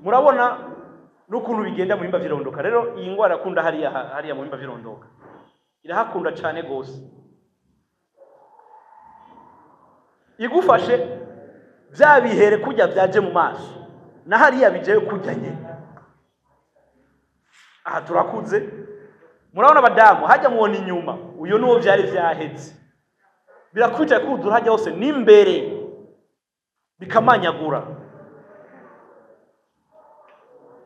Murabona n'ukuntu bigenda mu bihimba vy'irondoka. Rero iyi ngwara akunda hariya hariya mu bihimba vy'irondoka, irahakunda cane gose. Igufashe vya bihere kurya vyaje mu maso, na hariya bijeyo kurya nyene. Aha turakuze, murabona abadamu hajya mubona inyuma, uyo nuwo vyari vyaheze, birakwica kuzura hajya hose n'imbere bikamanyagura.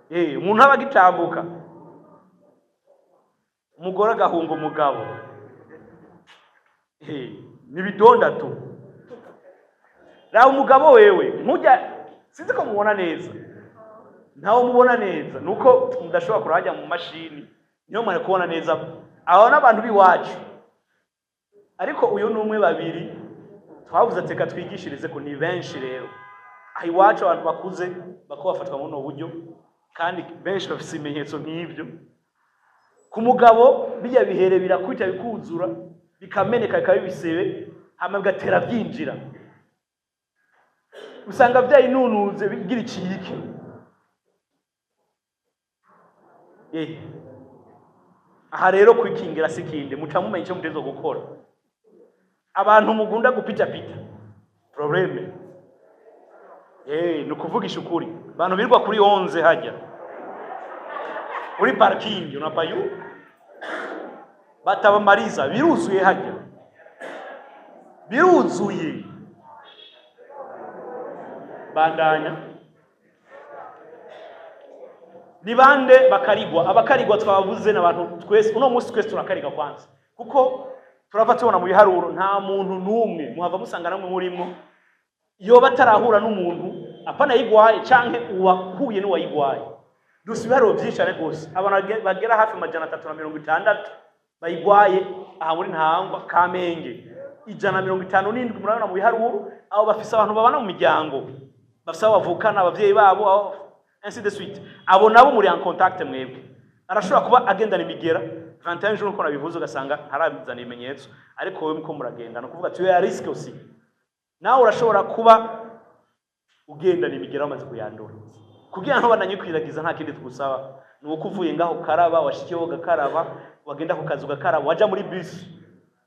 Umuntu aba agitambuka, umugore agahunga umugabo. Ni bidonda tu. Raba umugabo wewe nkujya, sinzi ko mubona neza, ntawe mubona neza, nuko mudashobora kurajya mu mashini niyo mwari kubona neza. Aba n'abantu b'iwacu, ariko uyu ni umwe babiri twavuze ati reka twigishirize ko ni benshi. Rero aha iwacu abantu bakuze bako bafatwa muri ubu buryo, kandi benshi bafise ibimenyetso nk'ibyo. Ku mugabo bijya bihere birakwita bikuzura bikameneka bikaba ibisebe, hama bigatera byinjira, usanga byayinunuze bigira icike. Aha rero kwikingira si kindi, muca mumenya icyo mutezo gukora. Abantu mugunda gupitapita probleme, ni ukuvugisha ukuri. Abantu birirwa kuri 11 hajya kuri parking unapayu batabamariza, biruzuye hajya, biruzuye. Bandanya ni bande bakarigwa? Abakarigwa twavuze n'abantu twese uno munsi, twese turakarigwa kwanza, kuko turava tubona mu biharuro nta muntu n'umwe muhava musanga namwe murimo yoba atarahura n'umuntu apana yigwaye canke uwahuye n'uwayigwaye. Dusa ibiharuro byinshi cyane rwose, abantu bagera hafi 360 bayigwaye aha muri Ntahangwa Kamenge, 157. Murabona mu biharuro abo bafise abantu babana mu miryango, bafise abo bavukana, abavyeyi babo, ainsi de suite. Abo nabo muri en contact mwebwe, arashobora kuba agendana imigera 21 jours nko nabivuze, ugasanga ntarabizana ibimenyetso, ariko wewe muko muragenda, no kuvuga tu es à risque aussi. Nawe urashobora kuba ugendana imigera wamaze kuyandura. Kugira ngo bandanye kwiragiza, nta kindi tugusaba ni uko uvuye ngaho ukaraba, washikiyeho ugakaraba, wagenda ku kazi ugakaraba, waja muri bus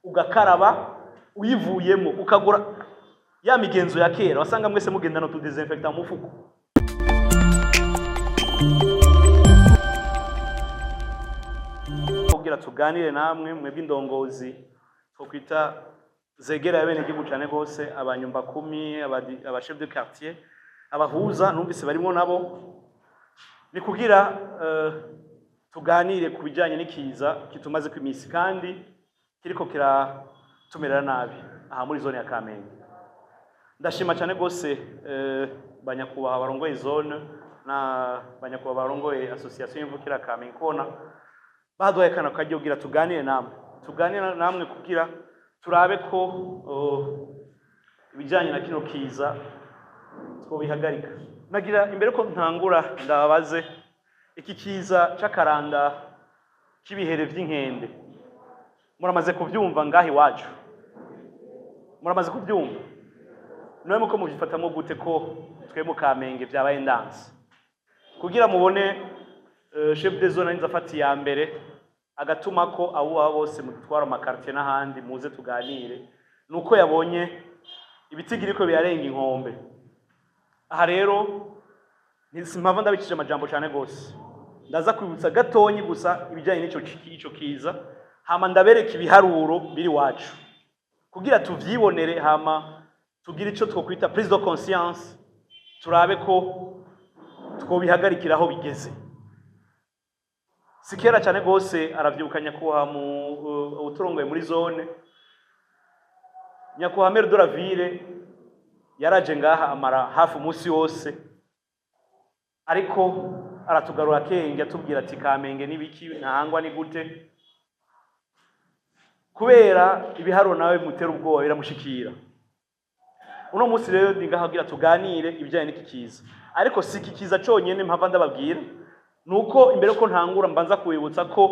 ugakaraba, uyivuyemo ukagura ya migenzo ya kera wasanga mwese mugendana utu désinfectant mu mufuko. Kugira tuganire namwe mwebwe indongozi twokwita zegera bene igihugu cyane gose, abanyumba kumi, aba chef de quartier, abahuza numvise barimo nabo, ni kugira tuganire ku bijyanye n'ikiza kitumaze ku iminsi kandi kiriko kiratumerera nabi aha muri zone ya Kamenge. Ndashima cyane gose banyakubahwa barongoye zone na banyakubahwa barongoye association y'imvukira Kamenge, kubona baduhaye kano karyo kugira tuganire namwe, tuganire namwe kugira turabe ko ibijyanye na kino kiza twobihagarika. Nagira imbere ko ntangura ndababaze, iki kiza c'akaranda k'ibihere vy'inkende muramaze kuvyumva ngaha iwacu? Muramaze kuvyumva? None muko muvyifatamwo gute ko twe mu Kamenge vyabaye ndanse? Kugira mubone chef de zone arinze afata iya mbere agatuma ko abo baba bose mutwara amakartier n'ahandi muze tuganire, nuko yabonye ibitigiri ko birarenga inkombe. Aha rero simpava ndabikije amajambo cyane gose, ndaza kwibutsa gatonyi gusa ibijyanye n'ico ico kiza, hama ndabereka ibiharuro biri wacu kugira tuvyibonere, hama tugire ico twokwita prise de conscience, turabe ko twobihagarikira aho bigeze. Si kera cyane gose aravyibuka nyakubahwa mu uturongoye muri zone, nyakubahwa maire de la ville yaraje ngaha amara hafi umunsi wose, ariko aratugarura akenge, atubwira ati Kamenge n'ibiki, Ntahangwa ni gute, kubera ibiharuro nawe bimutera ubwoba biramushikira. Uno munsi rero ndi ngaha kugira tuganire ibijyanye n'iki kiza, ariko si iki kiza conyene mpava ndababwira. Nuko imbere ko ntangura mbanza kubibutsa ko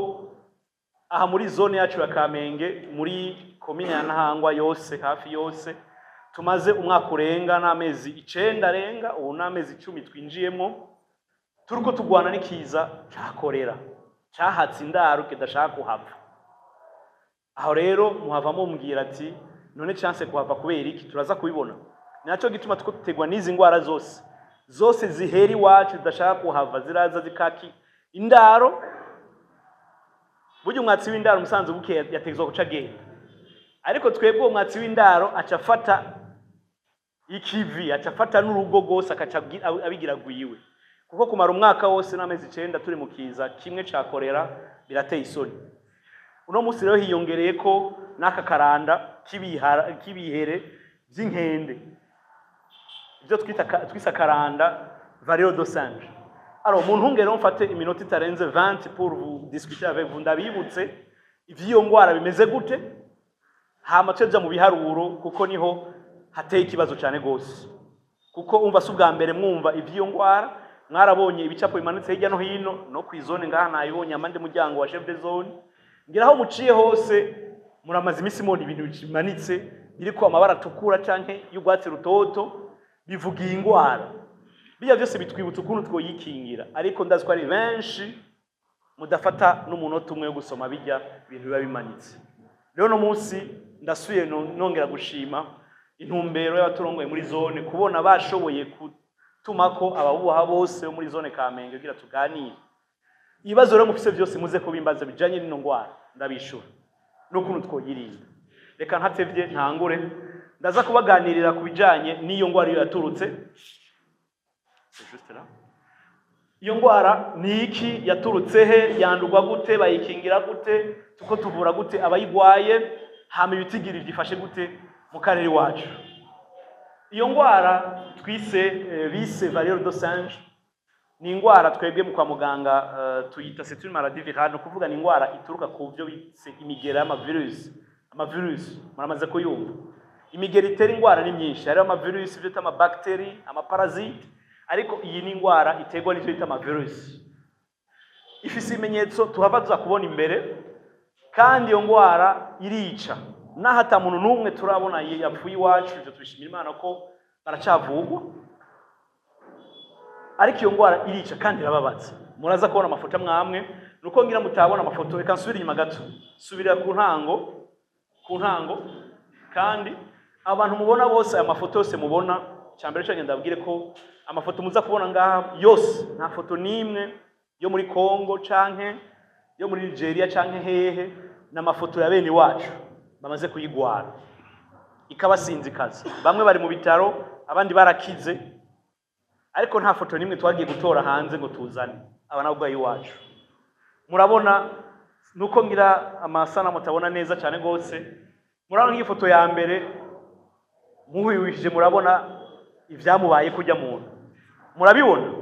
aha muri zone yacu ya Kamenge, muri komine ya Ntahangwa yose, hafi yose, tumaze umwaka urenga n'amezi 9 arenga, ubu n'amezi 10 twinjiyemo. Turiko tugwana n'ikiza ca korera cahatse indaro kidashaka kuhava. Aho rero muhava mumbwira ati none chance kuhava kubera iki? Turaza kubibona. Naco gituma tuko tutegwa n'izi ngwara zose zose zihera iwacu zidashaka kuhava, ziraza zikaki indaro. Burya umwatsi w'indaro umusanzu buke yategezwa guca agenda, ariko twebwe uwo mwatsi w'indaro aca afata ikivi, aca afata n'urugo rwose, akaca abigira gwiwe, kuko kumara umwaka wose n'amezi 9 turi mu kiza kimwe ca korera birateye isoni. Uno munsi rero hiyongereye ko n'aka karanda k'ibihere vy'inkende, ibyo twita twise akaranda variole de singe. Alors mu ntungere mfate iminota itarenze 20 pour vous discuter avec vous, ndabibutse ivy'iyo ngwara bimeze gute, hama tuja mu biharuro, kuko niho hateye ikibazo cyane gose. Kuko umva si ubwa mbere mwumva ivy'iyo ngwara, mwarabonye ibicapo bimanitse hirya no hino no kw'izone ngaha nayibonye amande muryango wa chef de zone, ngira aho muciye hose muramaze iminsi mubona ibintu bimanitse biriko amabara atukura canke y'urwatsi rutoto bivuga iyi ngwara. Bijya byose bitwibutsa ukuntu twoyikingira, ariko ndazi ko ari benshi mudafata n'umunota umwe wo gusoma bijya ibintu biba bimanitse. Rero no munsi ndasubiye nongera gushima intumbero y'abaturongoye muri zone kubona bashoboye gutuma ko ababuha bose bo muri zone Kamenge kugira tuganire. Ibibazo rero mufise byose muze kubimbaza bijanye n'ino ngwara, ndabishura n'ukuntu twoyirinda. Reka ntatevye ntangure, ndaza kubaganirira ku bijanye n'iyo ngwara iyo yaturutse. C'est juste là. Iyo ngwara ni iki, yaturutse he, yandurwa gute, bayikingira gute, tuko tuvura gute abayigwaye, hama ibitigiri byifashe gute mu karere iwacu. Iyo ngwara twise bise variole de singe ni ingwara twebwe mu kwa muganga tuyita c'est une maladie virale, ni ukuvuga ni ingwara ituruka ku byo bise imigera y'amavirus. Amavirus muramaze kuyumva. Imigera itera ingwara ni myinshi, hariho amavirus, ibyo bita amabactéries, amaparasites, ariko iyi ni ingwara iterwa n'ivyo bita amavirus. Ifise ibimenyetso tuhava tuza kubona imbere, kandi iyo ngwara irica. Naho ata muntu n'umwe turabona yapfuye iwacu, ivyo tubishimira Imana ko baracavugwa, ariko iyo ngwara irica kandi irababaza. Muraza kubona amafoto amwamwe, nuko ngira mutabona amafoto. Reka nsubire inyuma gato, subira ku ntango, ku ntango. Kandi abantu mubona bose, aya mafoto yose mubona, cyambere cyo ndabwire ko amafoto muza kubona ngaha yose, nta foto n'imwe yo muri Congo canke yo muri Nigeria canke hehe, n'amafoto ya bene wacu bamaze kuyigwara ikabasinzikaza. Bamwe bari mu bitaro, abandi barakize, ariko nta foto n'imwe twagiye gutora hanze ngo tuzane. Aba nabwo iwacu murabona, nuko ngira amasanamu mutabona neza cyane gose. Murabona nk'ifoto ya mbere muhwihwishije, murabona ibyamubaye kujya muntu, murabibona?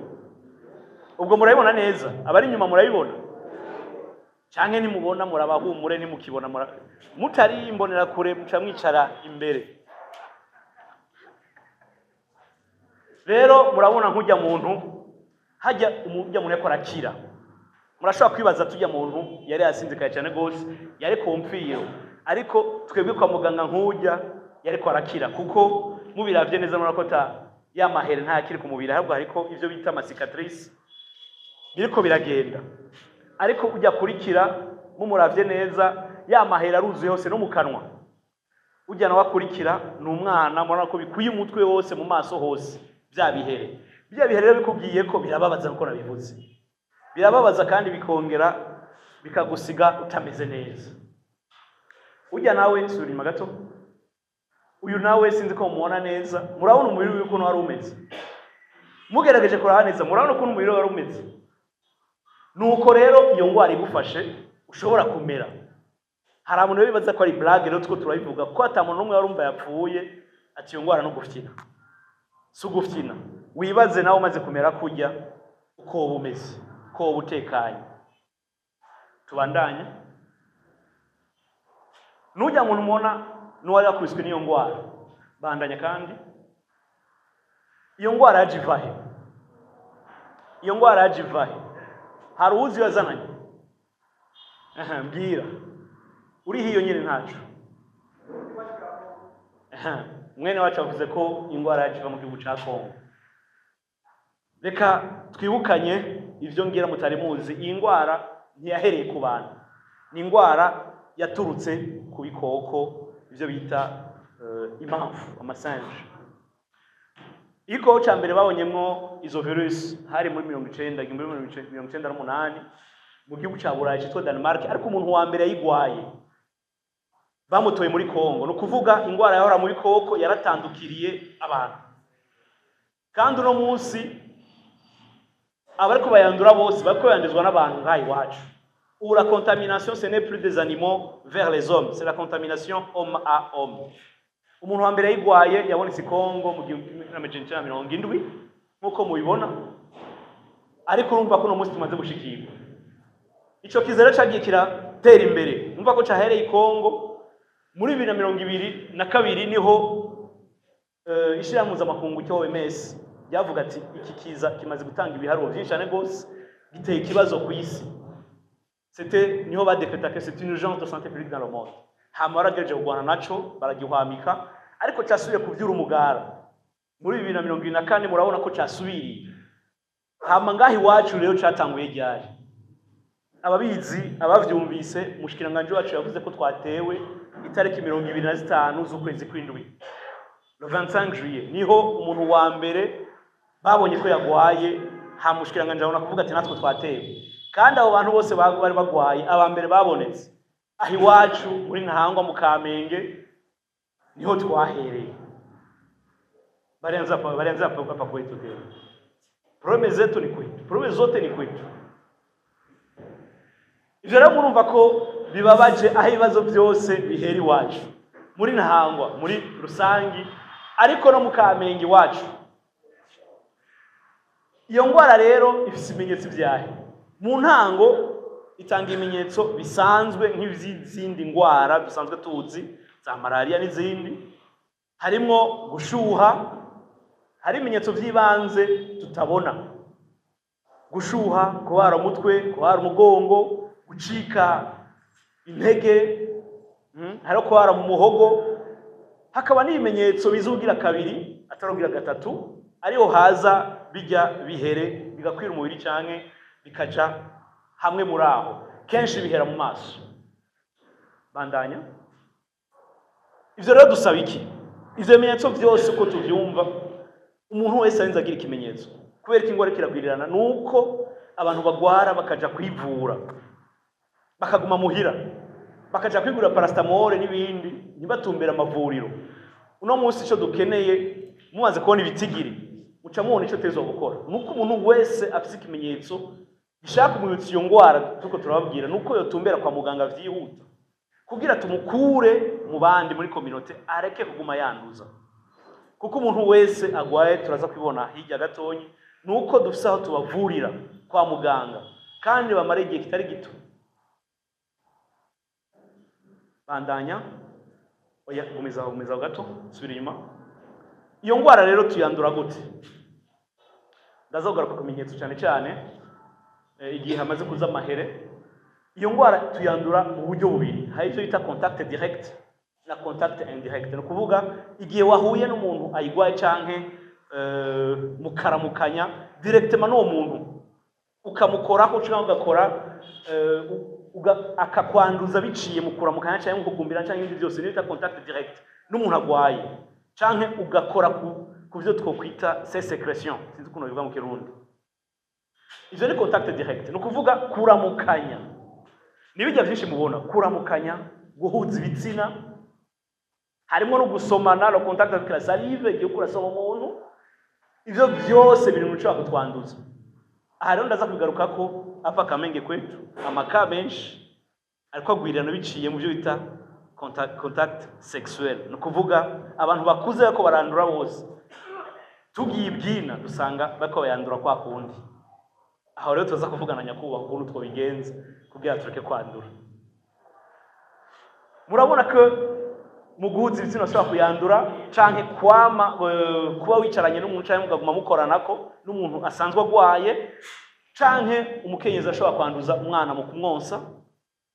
Ubwo murabibona neza? Abari inyuma murabibona canke nimubona murabahumure, nimukibona mutari imbonera kure muca mwicara imbere. Rero murabona nk'ujya muntu hajya umujya muntu yakora akira, murashobora kwibaza tujya muntu yari yasinzikaye cyane gose, yari ku mpfiro, ariko twebwe kwa muganga nk'ujya yari ko arakira, kuko mubiravye neza murabona ko ta ya mahere nta yakiri ku mubiri, ahubwo hariko ivyo bita amacicatrices biriko biragenda. Ariko ujya kurikira mumuravye neza, ya mahera aruzuye hose no mu kanwa. Ujya nawe akurikira ni umwana, murabona ko bikwiye umutwe wose, mu maso hose bya bihere. Bya bihere rero bikubwiye ko birababaza, nkuko nabivuze, birababaza kandi bikongera bikagusiga utameze neza. Ujya nawe, sura inyuma gato, uyu nawe sinzi ko mumubona neza, murabona umubiri wiwe ukuntu wari umeze. Mugerageje kuraba neza murabona ukuntu umubiri we wari umeze. Nuko rero iyo ngwara igufashe ushobora kumera. Hari abantu rero bibaza ko ari blague, rero two turabivuga ko ata muntu n'umwe warumva yapfuye ati iyo ngwara no gufyina. Si ugufyina. Wibaze nawe umaze kumera kurya uko woba umeze, uko woba utekanye. Tubandanye. Nujya muntu mubona n'uwari yakubiswe n'iyo ngwara. Bandanya. Kandi iyo ngwara yaje iva he? Iyo ngwara yaje iva he? Hari uwuzi iyo yazananye? Aha, mbwira. Uri hiyo nyine ntaco. Aha, mwene wacu avuze ko ingwara yaje iva mu gihugu ca Kongo. Reka twibukanye ivyo ngira mutari muzi. Iyi ndwara ntiyahereye ku bantu, ni indwara yaturutse ku bikoko, ivyo bita impamvu ama singes. Igikoko ca mbere babonyemwo izo virus hari muri 90, 1998, mu gihugu ca Burayi citwa Denmark. Ariko umuntu wa mbere yayigwaye bamutoye muri Kongo. Ni ukuvuga indwara yahora mu bikoko yaratandukiriye abantu, kandi uno munsi abariko bayandura bose bariko bayanduzwa n'abantu nk'aha iwacu. Où la contamination, ce n'est plus des animaux vers les hommes, c'est la contamination homme à homme. Umuntu wa mbere yayigwaye yabonetse i Kongo mu 1970, nk'uko mubibona. Ariko urumva ko uno munsi tumaze gushikirwa. Ico kiza rero cagiye kiratera imbere. Urumva ko cahereye i Kongo. Muri 2022 niho ishirahamwe mpuzamakungu cyo OMS ryavuga ati iki kiza kimaze gutanga ibiharuro vyinshi cyane rwose, giteye ikibazo ku isi. C'était niho badécréta que c'est une urgence de santé publique dans le monde. Hama baragerageje kurwana naco, baragihwamika, ariko casubiye kuvyura umugara muri 2024. Murabona ko casubiriye. Hama ngaho iwacu rero catanguye ryari? Ababizi, abavyumvise, umushikiranganji wacu yavuze ko twatewe itariki 25 z'ukwezi kw'indwi, le 25 juillet, niho umuntu wa mbere babonye ko yagwaye. Ha mushikiranganji abona kuvuga ati natwe twatewe. Kandi abo bantu bose bari bagwaye, aba mbere babonetse aho iwacu muri Ntahangwa, mu Kamenge, niho twahereye. Balianza hapa kwetu tena. Problème zetu ni kwetu, problème zote ni kwetu. Ivyo rero murumva ko bibabaje, aho ibibazo byose bihera iwacu muri Ntahangwa muri rusangi, ariko no mu Kamenge iwacu. Iyo ndwara rero ifise ibimenyetso vyahe? Mu ntango itanga ibimenyetso bisanzwe nk'izindi ndwara dusanzwe tuzi za malariya n'izindi, harimwo gushuha. Hari ibimenyetso by'ibanze tutabona: gushuha, kubara umutwe, kubara umugongo, gucika intege, hariho kubara mu muhogo. Hakaba n'ibimenyetso bizugira kabiri atarugira gatatu, ariho haza bijya bihere bigakwira umubiri canke bikaja hamwe muri aho. Kenshi bihera mu maso. Bandanya. Ivyo rero dusaba iki? Ivyo bimenyetso vyose uko tuvyumva, umuntu wese arinze agira ikimenyetso. Kubera ko ingwara kiragwirirana, nuko abantu bagwara bakaja kwivura, bakaguma muhira, bakaja kwigurira paracétamol n'ibindi, ntibatumbere amavuriro. Uno munsi ico dukeneye, mumaze kubona ibitigiri, muca mubona ico tezwa gukora, nuko umuntu wese afise ikimenyetso gishaka kumwibutsa iyo ngwara turiko turababwira, nuko yotumbera kwa muganga vyihuta, kugira tumukure mu bandi muri communauté, areke kuguma yanduza. Kuko umuntu wese agwaye, turaza kubibona hirya gatonyi, nuko dufise aho tubavurira kwa muganga, kandi bamara igihe kitari gito. Bandanya. Oya, gumiza aho, gumiza aho gato, subira inyuma. Iyo ngwara rero tuyandura gute? Ndaza kugaruka ku bimenyetso cyane cyane igihe hamaze kuza amahere. Iyo ngwara tuyandura mu buryo bubiri: hari icyo bita contact direct na contact indirect. Ni ukuvuga igihe wahuye n'umuntu ayigwaye canke mukaramukanya directement n'uwo muntu, ukamukoraho cyangwa ugakora akakwanduza biciye mu kuramukanya cyangwa mu kugumbira cyangwa ibindi byose, niyo bita contact direct n'umuntu agwaye, canke ugakora ku byo twokwita ses sécrétions, sinzi ukuntu bivuga mu Kirundi. Ivyo ni contact direct, ni ukuvuga kuramukanya. Nibijya byinshi mubona: kuramukanya, guhuza ibitsina, harimo no gusomana, le contact avec la salive, igihe uriko urasoma umuntu. Ivyo byose biri mu bishobora kutwanduza. Aha rero ndaza kugaruka ko hapa Kamenge kwetu ama cas menshi ariko agwirirana biciye mu byo bita contact sexuel. Ni ukuvuga abantu bakuze bariko barandura bose. Tugiye ibyina, dusanga bariko bayandura kwa kundi. Aho rero tuza kuvugana nyakubahwa ukuntu twobigenza kugira tureke kwandura. Murabona ko mu guhuza ibitsina ushobora kuyandura, canke kwama kuba wicaranye n'umuntu canke mukaguma mukoranako n'umuntu asanzwe agwaye, canke umukenyezi ashobora kwanduza umwana mu kumwonsa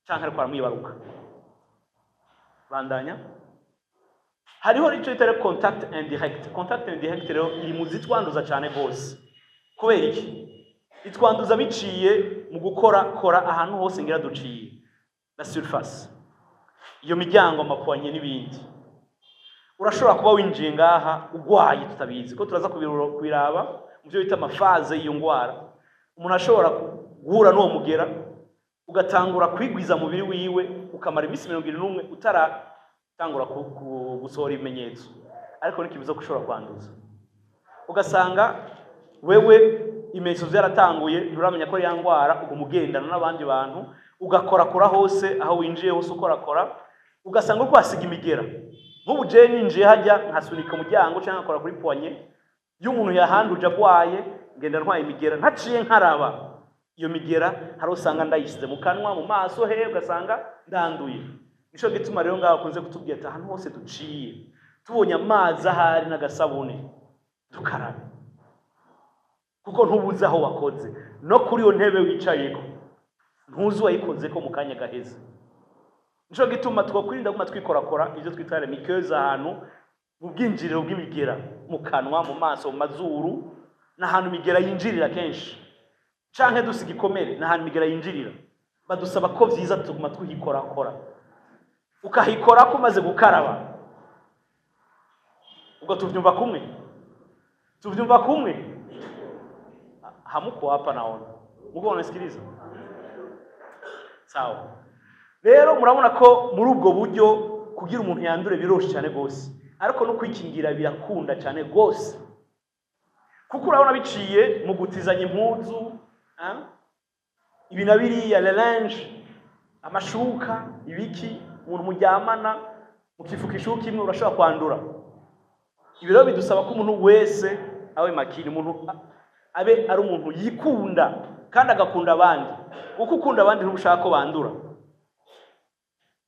canke ariko aramwibaruka. Bandanya. Hariho icyo bita rero contact indirect. Contact indirect rero iri mu zitwanduza cyane rwose. Kubera iki? Itwanduza biciye mu gukora kora ahantu hose ngira duciye, la surface, iyo miryango, ama poignées n'ibindi. Urashobora kuba winjiye ngaha ugwaye tutabizi, ko turaza kubiraba mu byo bita ama phases y'iyo ngwara. Umuntu ashobora guhura n'uwo mugera, ugatangura kwigwiza mubiri wiwe, ukamara iminsi 71 utaratangura gusohora ibimenyetso, ariko n'ikibuza ko ushobora kwanduza. Ugasanga wewe ibimenyetso byaratanguye, nturamenya ko ari ya ngwara, uguma ugendana n'abandi bantu, ugakorakora hose, aho winjiye hose ukorakora, ugasanga uriko wasiga imigera. Nk'ubu jewe ninjiye hajya nkasunika umuryango cyangwa nkakora kuri poignée y'umuntu yahanduje agwaye, ngenda ntwaye imigera ntaciye nkaraba. Iyo migera hari usanga ndayishyize mu kanwa, mu maso he, ugasanga ndanduye. Nico gituma rero ngaho bakunze kutubwira ati ahantu hose duciye, tubonye amazi ahari n'agasabune, dukarabe, kuko ntubuze aho wakoze. No kuri iyo ntebe wicayeko, ntuzi uwayikozeko mu kanya gaheze. Nico gituma twokwirinda guma twikorakora ivyo twita muqueuses, ahantu mu bwinjiriro bw'imigera, mu kanwa, mu maso, mu mazuru, n'ahantu imigera yinjirira kenshi, canke dusiga ikomere, n'ahantu imigera yinjirira. Badusaba ko vyiza tuguma tuhikorakora, ukahikorako umaze gukaraba. Ubwo tuvyumva kumwe? Tuvyumva kumwe? Hamuko hapa, naona muko unasikiliza sawa. Rero murabona ko muri ubwo buryo kugira umuntu yandure biroshe cyane gose, ariko no kwikingira birakunda cyane gose, kuko urabona biciye mu gutizanya impuzu, ah? Ibi na biriya, le linge, amashuka, ibiki, umuntu muryamana mukifuka ishuka imwe, urashobora kwandura. Ibi rero bidusaba ko umuntu wese abe makini, umuntu abe ari umuntu yikunda kandi agakunda abandi, kuko ukunda abandi ntubushaka ko bandura.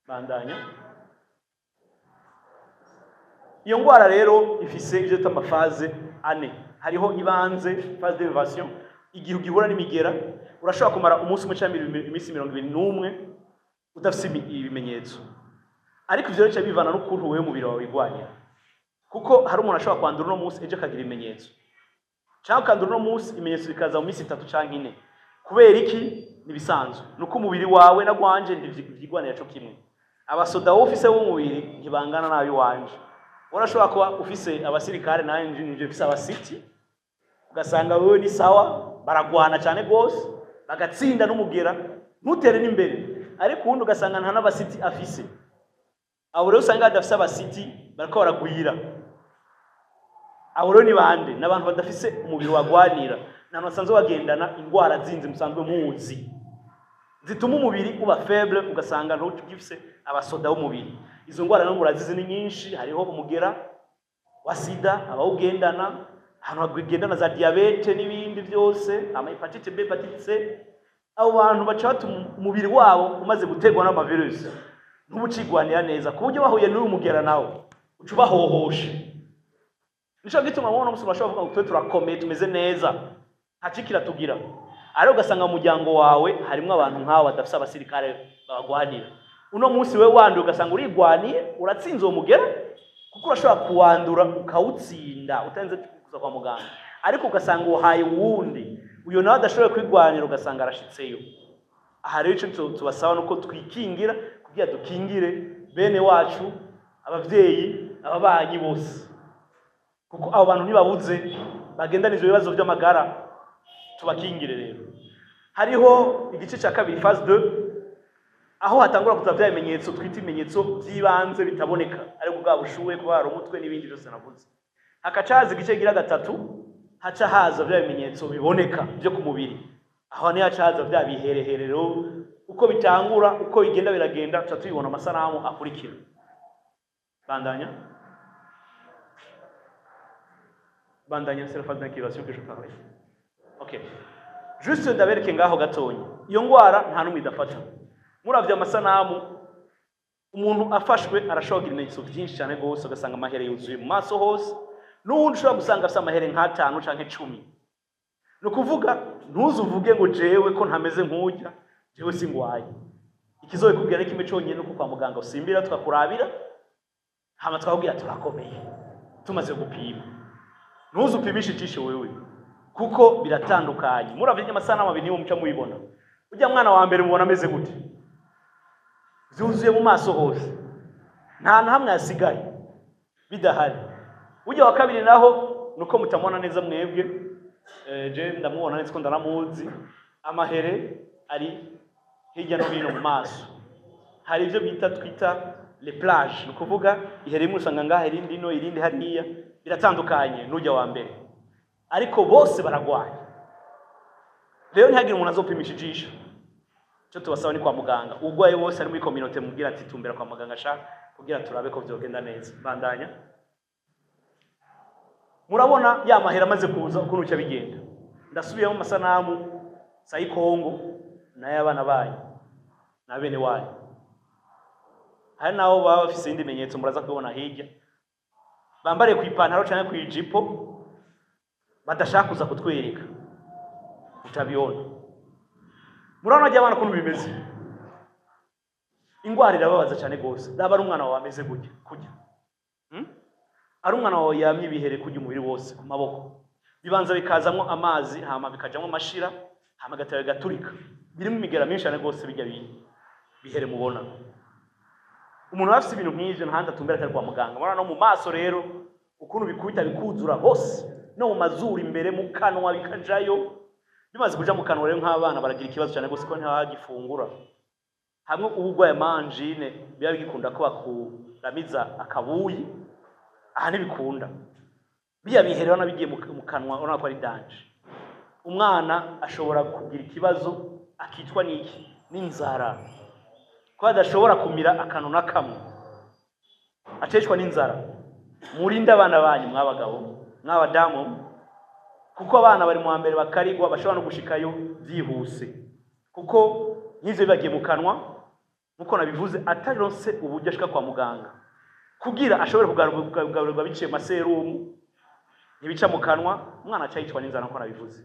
Bandanya. Iyo ngwara rero ifise ivyo bita ama phases ane. Hariho ibanze, phase d'élévation, igihe ugihura n'imigera. Urashobora kumara umunsi umwe canke iminsi 21 udafise ibimenyetso, ariko ivyo bica bivana n'ukuntu wewe umubiri wawe wigwanira, kuko hari umuntu ashobora kwandura uno munsi, ejo akagira ibimenyetso, cyangwa ukandura uno munsi, ibimenyetso bikaza mu minsi 3 canke 4. Kubera iki? Nibisanzwe, nuko umubiri wawe na gwanje ntivyigwanira co kimwe. Abasoda wowe ufise b'umubiri ntibangana n'ab'iwanje. Urashobora kuba ufise abasirikare, nawe nje mfise abasiti, ugasanga wewe ni sawa, baragwana cyane gose, bagatsinda n'umugera, ntutere n'imbere, ariko uwundi ugasanga nta n'abasiti afise. Abo rero usanga badafise abasiti bariko baragwira. Abo rero ni bande? Ni abantu badafise umubiri wagwanira, ni abantu basanzwe bagendana indwara zindi musanzwe muzi zituma umubiri uba faible, ugasanga ntugifise abasoda b'umubiri. Izo ndwara no murazizi, ni nyinshi. Hariho umugera wa sida, abawugendana, ahantu bagendana za diabète n'ibindi byose, ama hépatite B, hépatite C. Abo bantu baca batuma umubiri wabo umaze guterwa n'amavirusi ntubucigwanira neza, ku buryo bahuye n'uyu mugera nawe uca ubahohosha. Nico gituma mubona umusore bashobora kuvuga ngo twe turakomeye, tumeze neza, nta tugira, ariko ugasanga mu muryango wawe harimwo abantu nk'abo badafise abasirikare babagwanira. Uno munsi we wanduye, ugasanga urigwaniye, uratsinze uwo mugera, kuko urashobora kuwandura ukawutsinda utarinze kuza kwa muganga, ariko ugasanga uhaye uwundi, uyo nawe adashoboye kwigwanira, ugasanga arashitseyo. Aha rero icyo tubasaba nuko twikingira kugira dukingire bene wacu, abavyeyi, ababanyi bose, kuko abo bantu ntibabuze bagendana ivyo bibazo vy'amagara. Tubakingire rero. Hariho igice cya kabiri, phase 2, aho hatangura kuza bya bimenyetso twita ibimenyetso by'ibanze bitaboneka, ariko bwa bushuhe, kubara umutwe n'ibindi byose navuze. Hakaca haza igice gira gatatu, haca haza bya bimenyetso biboneka byo ku mubiri. Aho niho haca haza bya bihereherero, uko bitangura, uko bigenda biragenda, tuca tubibona amasanamu akurikira. Bandanya, bandanya. C'est la phase d'incubation que je parlais. Okay, juste ndabereke ngaho gatonya. Iyo ngwara nta numwe idafata. Muravye amasanamu, umuntu afashwe arashobora kugira ibimenyetso byinshi cyane rwose, ugasanga amahere yuzuye mu maso hose, n'uwundi ushobora gusanga afite amahere nk'atanu canke 10. Ni ukuvuga ntuzuvuge ngo jewe ko ntameze nk'ujya, jewe singwaye. Ikizobikubwira ni kimwe cyonyine, uko kwa muganga usimbira tukakurabira, hama tukakubwira turakomeye tumaze gupima. Ntuzupimishe ijisho wewe. Kuko biratandukanye. Muravye amasanamu abiri niwo muca mubibona. Ujya mwana wa mbere mubona ameze gute? Vyuzuye mu maso hose, nta na hamwe hasigaye bidahari. Ujya wa kabiri naho nuko mutamubona neza mwebwe, je ndamubona neza ko ndanamuzi. Amahere ari hirya no hino mu maso. Hari ibyo bita twita les plages, ni ukuvuga ihere imwe usanga ngaha, irindi ino, irindi hariya. Biratandukanye n'ujya wa mbere, ariko bose baragwaye. Rero ntihagire umuntu azopimisha ijisho. Icyo tubasaba ni kwa muganga. Urwaye wose ari muri communauté, mubwira ati: "Tumbera kwa muganga sha, kugira turabe ko vyogenda neza." Bandanya. Murabona ya mahera amaze kuza ukuntu bica bigenda. Ndasubiyemo amasanamu sayikongo n'ay'abana banyu na bene wanyu. Hari n'abo baba bafise ibindi bimenyetso, muraza kubibona hirya, bambariye ku ipantaro canke ku ijipo, badashaka kuza kutwereka utabibona. Murabona rya bana ukuntu bimeze. Ingwara irababaza cyane rwose. Raba ari umwana wawe ameze gutya kurya, Ari umwana wawe yamye ibihere kurya umubiri wose ku maboko, bibanza bikazamwo amazi, hama bikajamwo amashira, hama gatera bigaturika. Birimo imigera myinshi cyane rwose. Bijya bihere mubona, umuntu aba afise ibintu nk'ivyo ntahandi atumbera atari kwa muganga. Murabona no mu maso rero ukuntu bikubita bikuzura hose, no mu mazuru imbere, mu kanwa bikajayo. Bimaze kuja mu kanwa rero, nk'abana baragira ikibazo cyane rwose ko ntibagifungura. Hamwe uba urwaye ama angine, biba bigikunda ko bakuramiza akabuyi. Aha ntibikunda. Biya bihere urabona bigiye mu kanwa, urabona ko ari danger. Umwana ashobora kugira ikibazo akicwa n'iki? N'inzara, ko adashobora kumira akantu na kamwe, aceshwa n'inzara. Murinde abana banyu, mw'abagabo, mw'abadamu, kuko abana bari mu wa mbere bakarigwa, bashobora no gushikayo byihuse, kuko nk'ivyo bibagiye mu kanwa nkuko nabivuze, ataronse uburyo ashika kwa muganga kugira ashobore kugaburirwa biciye mu maserumu, ntibica mu kanwa, umwana aca yicwa n'inzara nkuko nabivuze.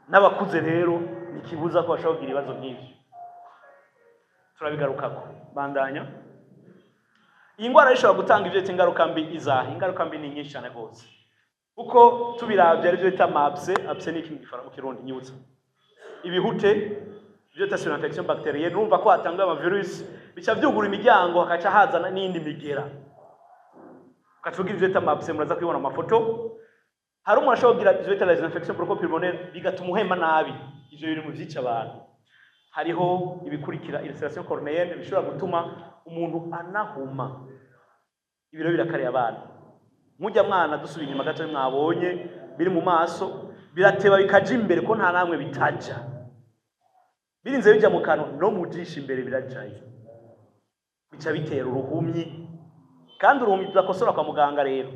N'abakuze rero ntikibuza ko bashobora kugira ibibazo nk'ivyo, turabigarukako. Bandanya. Iyi ndwara ishobora gutanga ivyo bita ingaruka mbi. Izaha ingaruka mbi ni nyinshi cyane rwose, kuko tubiravye arivyo bita ama abcès. Abcès ni iki mu Kirundi? Nyibutsa. Ibihute, ivyo bita surinfection bactérienne. Urumva ko hatangwa ama virus, bica vyugura imiryango, hakaca hazana n'iyindi migera, ugaca ugira ivyo bita ama abcès. Muraza kubibona mu mafoto. Hari umuntu ashobora kugira ivyo bita les infections bronchopulmonaires, bigatuma uhema nabi. Ivyo biri mu vyica abantu. Hariho ibikurikira, ulcération cornéenne, bishobora gutuma umuntu anahuma. Ibiro birakareye abana. Nk'ujya mwana dusubiye inyuma gato, mwabonye biri mu maso, birateba bikaja imbere, ko nta namwe bitaja. Birinze bija mu kanwa, no mu jisho imbere birajayo, bica bitera uruhumyi. Kandi uruhumyi tudakosora kwa muganga rero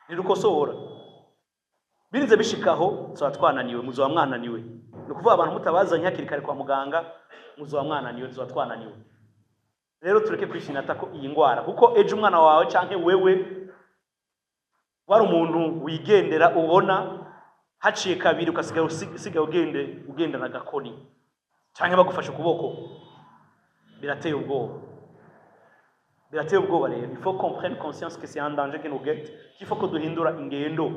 ntirukosora. Birinze bishikaho tuba twananiwe, muzoba mwananiwe. Ni ukuvuga abantu mutabazanye hakiri kare kwa muganga, muzoba mwananiwe, tuzoba twananiwe. Rero tureke kwishinata ko iyi ndwara, kuko ejo umwana wawe canke wewe wari umuntu wigendera, ubona haciye kabiri ukasigara usigaye ugende ugendana agakoni canke bagufashe ukuboko. Birateye ubwoba, birateye ubwoba. Rero il faut qu'on prenne conscience que c'est un danger qui nous guette, qu'il faut ko duhindura ingendo.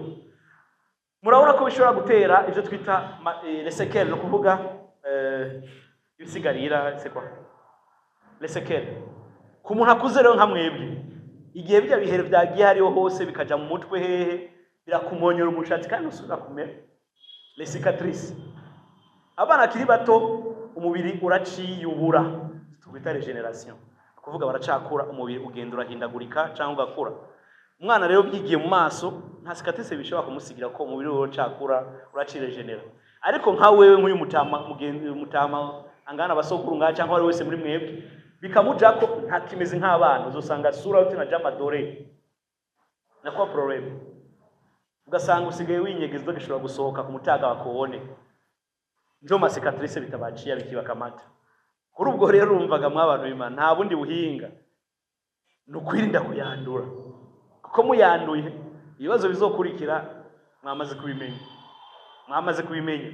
Murabona ko bishobora gutera ivyo twita les séquelles, ni ukuvuga ibisigarira. C'est quoi les séquelles ku muntu akuze rero nka mwebwe? Igihe bijya bihere vyagiye hariho hose, bikaja mu mutwe hehe, birakumonyora umushatsi kandi usubira kumera, les cicatrices. Abana bakiri bato, umubiri uraciyubura, twita régénération, kuvuga baracakura, umubiri ugenda urahindagurika cyangwa ugakura. Umwana rero byigiye mu maso, nta cicatrice bishobora kumusigira, ko umubiri we uracakura, uraciregenera. Ariko nka wewe, nk'uyu mutama, mugenzi mutama angana abasokuru ngaha, cyangwa uwari wese muri mwebwe, bikamujako ntakimeze nk'abana, uzosanga sura yote na jamadore nakuwa problème, ugasanga usigaye winyegeza, udashobora gusohoka ku mutaga bakubone. Njo ma cicatrices bitabaciye bikibakamata. Kuri ubwo rero urumvaga, mwabantu b'Imana, nta bundi buhinga, ni ukwirinda kuyandura, kuko muyanduye ibibazo bizokurikira mwamaze kubimenya, mwamaze kubimenya,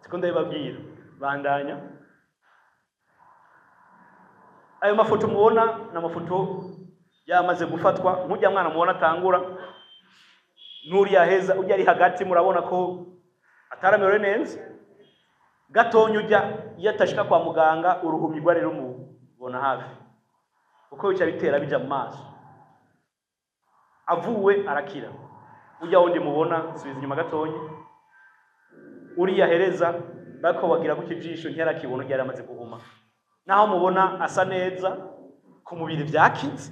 siko ndabibabwira. Bandanya. Ayo mafoto mubona ni amafoto yamaze gufatwa. Nk'ujya mwana mubona atangura Nuriya heza ujya ari hagati, murabona ko ataramerewe neza gatonya. Ujya iyo atashika kwa muganga, uruhumirwa rero mubona hafi, kuko bica bitera bija mu maso. Avuwe arakira. Ujya wundi mubona, subiza inyuma gatonya, uriya hereza bako bagira ku kijisho, ntiyarakibona, ujya yaramaze guhuma. Naho mubona asa neza ku mubiri, vyakize,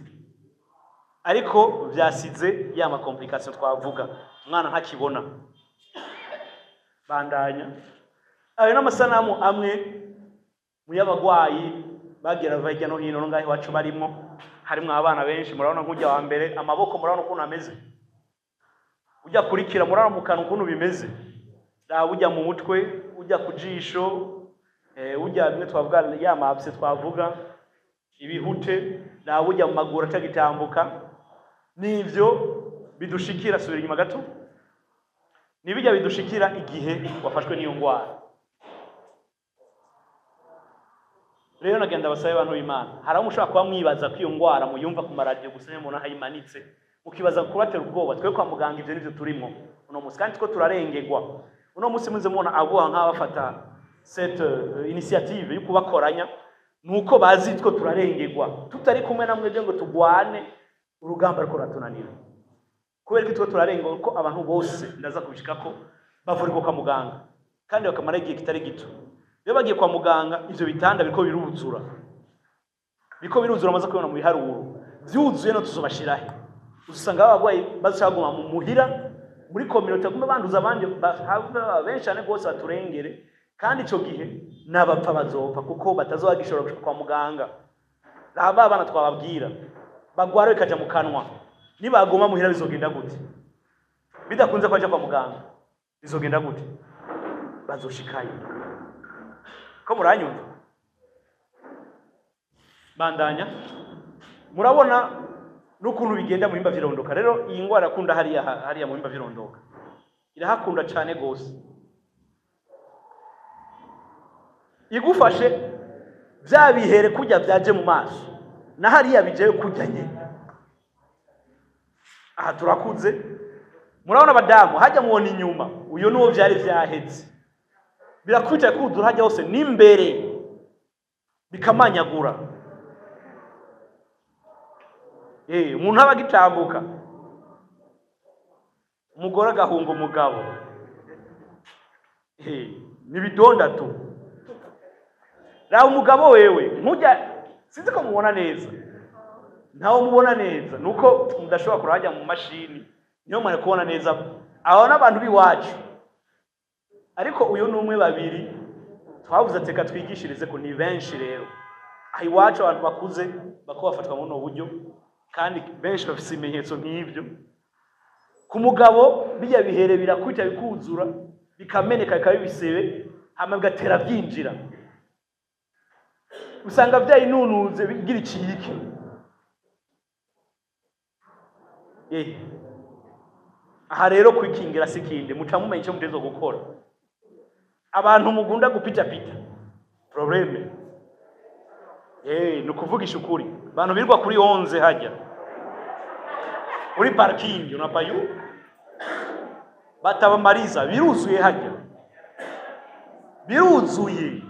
ariko vyasize ya ma complication twavuga, umwana ntakibona. Bandanya. Ayo n'amasanamu amwe mu y'abagwayi bagira bava hirya no hino, no ngaho iwacu barimo, harimwo abana benshi. Murabona nk'ujya wa mbere, amaboko murabona ukuntu ameze. Ujya kurikira, murabona mu kanwa ukuntu bimeze. Raba ujya mu mutwe, ujya ku jisho, ujya bimwe twavuga ya ma abcès twavuga, ibihute. Raba ujya mu maguru atagitambuka. Nivyo bidushikira. Subira inyuma gato. Nibijya bidushikira igihe wafashwe n'iyo ndwara. Rero nagenda basabe abantu b'Imana, hari aho mushobora kuba mwibaza ko iyo ndwara muyumva ku maradiyo gusa, mubona aho imanitse, mukibaza kubatera ubwoba. Twe kwa muganga ivyo nivyo turimo uno munsi, kandi two turarengerwa uno munsi. Muze mubona abuha nk'abafata cette initiative yo kubakoranya, nuko bazi two turarengerwa tutari kumwe namwe ngo tugwane urugamba, ariko ruratunanira kubera ko two turarengerwa, ko abantu bose ndaza kubishikako bavurirwa kwa muganga kandi bakamara igihe kitari gito. Iyo bagiye kwa muganga, ivyo bitanda biriko biruzura, biriko biruzura. Amaze kubibona mu biharuro vyuzuye, no tuzobashirahe? Usanga abagwayi bazashaka kuguma mu muhira, muri communauté, bagume banduza abandi, bahave benshi cyane rwose baturengere. Kandi ico gihe n'abapfa bazopfa, kuko batazoba gishobora gushika kwa muganga. Raba abana twababwira bagwara bikaja mu kanwa, nibaguma muhira bizogenda gute? Bidakunze kwaja kwa muganga bizogenda gute? Bazoshikayo. Ko muranyumva? Bandanya. Murabona n'ukuntu bigenda mu bihimba vy'irondoka. Rero iyi ngwara akunda hariya, hariya mu bihimba vy'irondoka irahakunda cane gose. Igufashe, bya bihere kurya byaje mu maso, na hariya bijayo kurya nyene. Aha turakuze, murabona abadamu hajya, mubona inyuma, uyu nuwo vyari vyaheze, birakwica kuzura hajya hose n'imbere bikamanyagura. Umuntu aba agitambuka, umugore agahunga umugabo. Ni bidonda tu. Raba umugabo wewe nkujya, sinzi ko mubona neza, ntawe mubona neza, nuko mudashobora kurahajya mu mashini, niyo mwari kubona neza. Aba n'abantu b'iwacu, ariko uyu ni umwe, babiri twavuze ati reka twigishirize ko ni benshi. Rero aha iwacu abantu bakuze bako bafatwa muri ubu buryo, kandi benshi bafite ibimenyetso nk'ibyo. Ku mugabo bijya bihere birakwita, bikuzura, bikameneka, bikaba ibisebe, hama bigatera byinjira, usanga byayinunuze bigira icike. Aha rero kwikingira si kindi, muca mumenya icyo mutezo gukora. Abantu mugunda gupitapita, problème ni ukuvugisha ukuri. Abantu birirwa kuri 11 hajya muri parking, unapayu batabamariza, biruzuye hajya, biruzuye.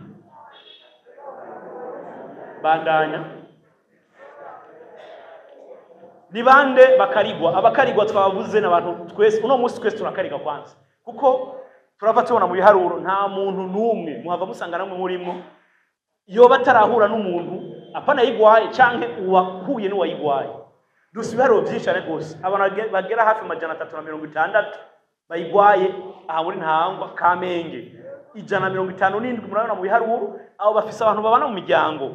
Bandanya. Ni bande bakarigwa? Abakarigwa twabavuze n'abantu twese uno munsi. Twese turakariga kwanza, kuko turava tubona mu biharuro, nta muntu n'umwe muhava musanga namwe murimo yoba atarahura n'umuntu apana yigwaye canke uwahuye n'uwayigwaye. Dusa ibiharuro byinshi cyane rwose, abantu bagera hafi 360 bayigwaye aha muri Ntahangwa, Kamenge 157. Murabona mu biharuro, abo bafise abantu babana mu miryango,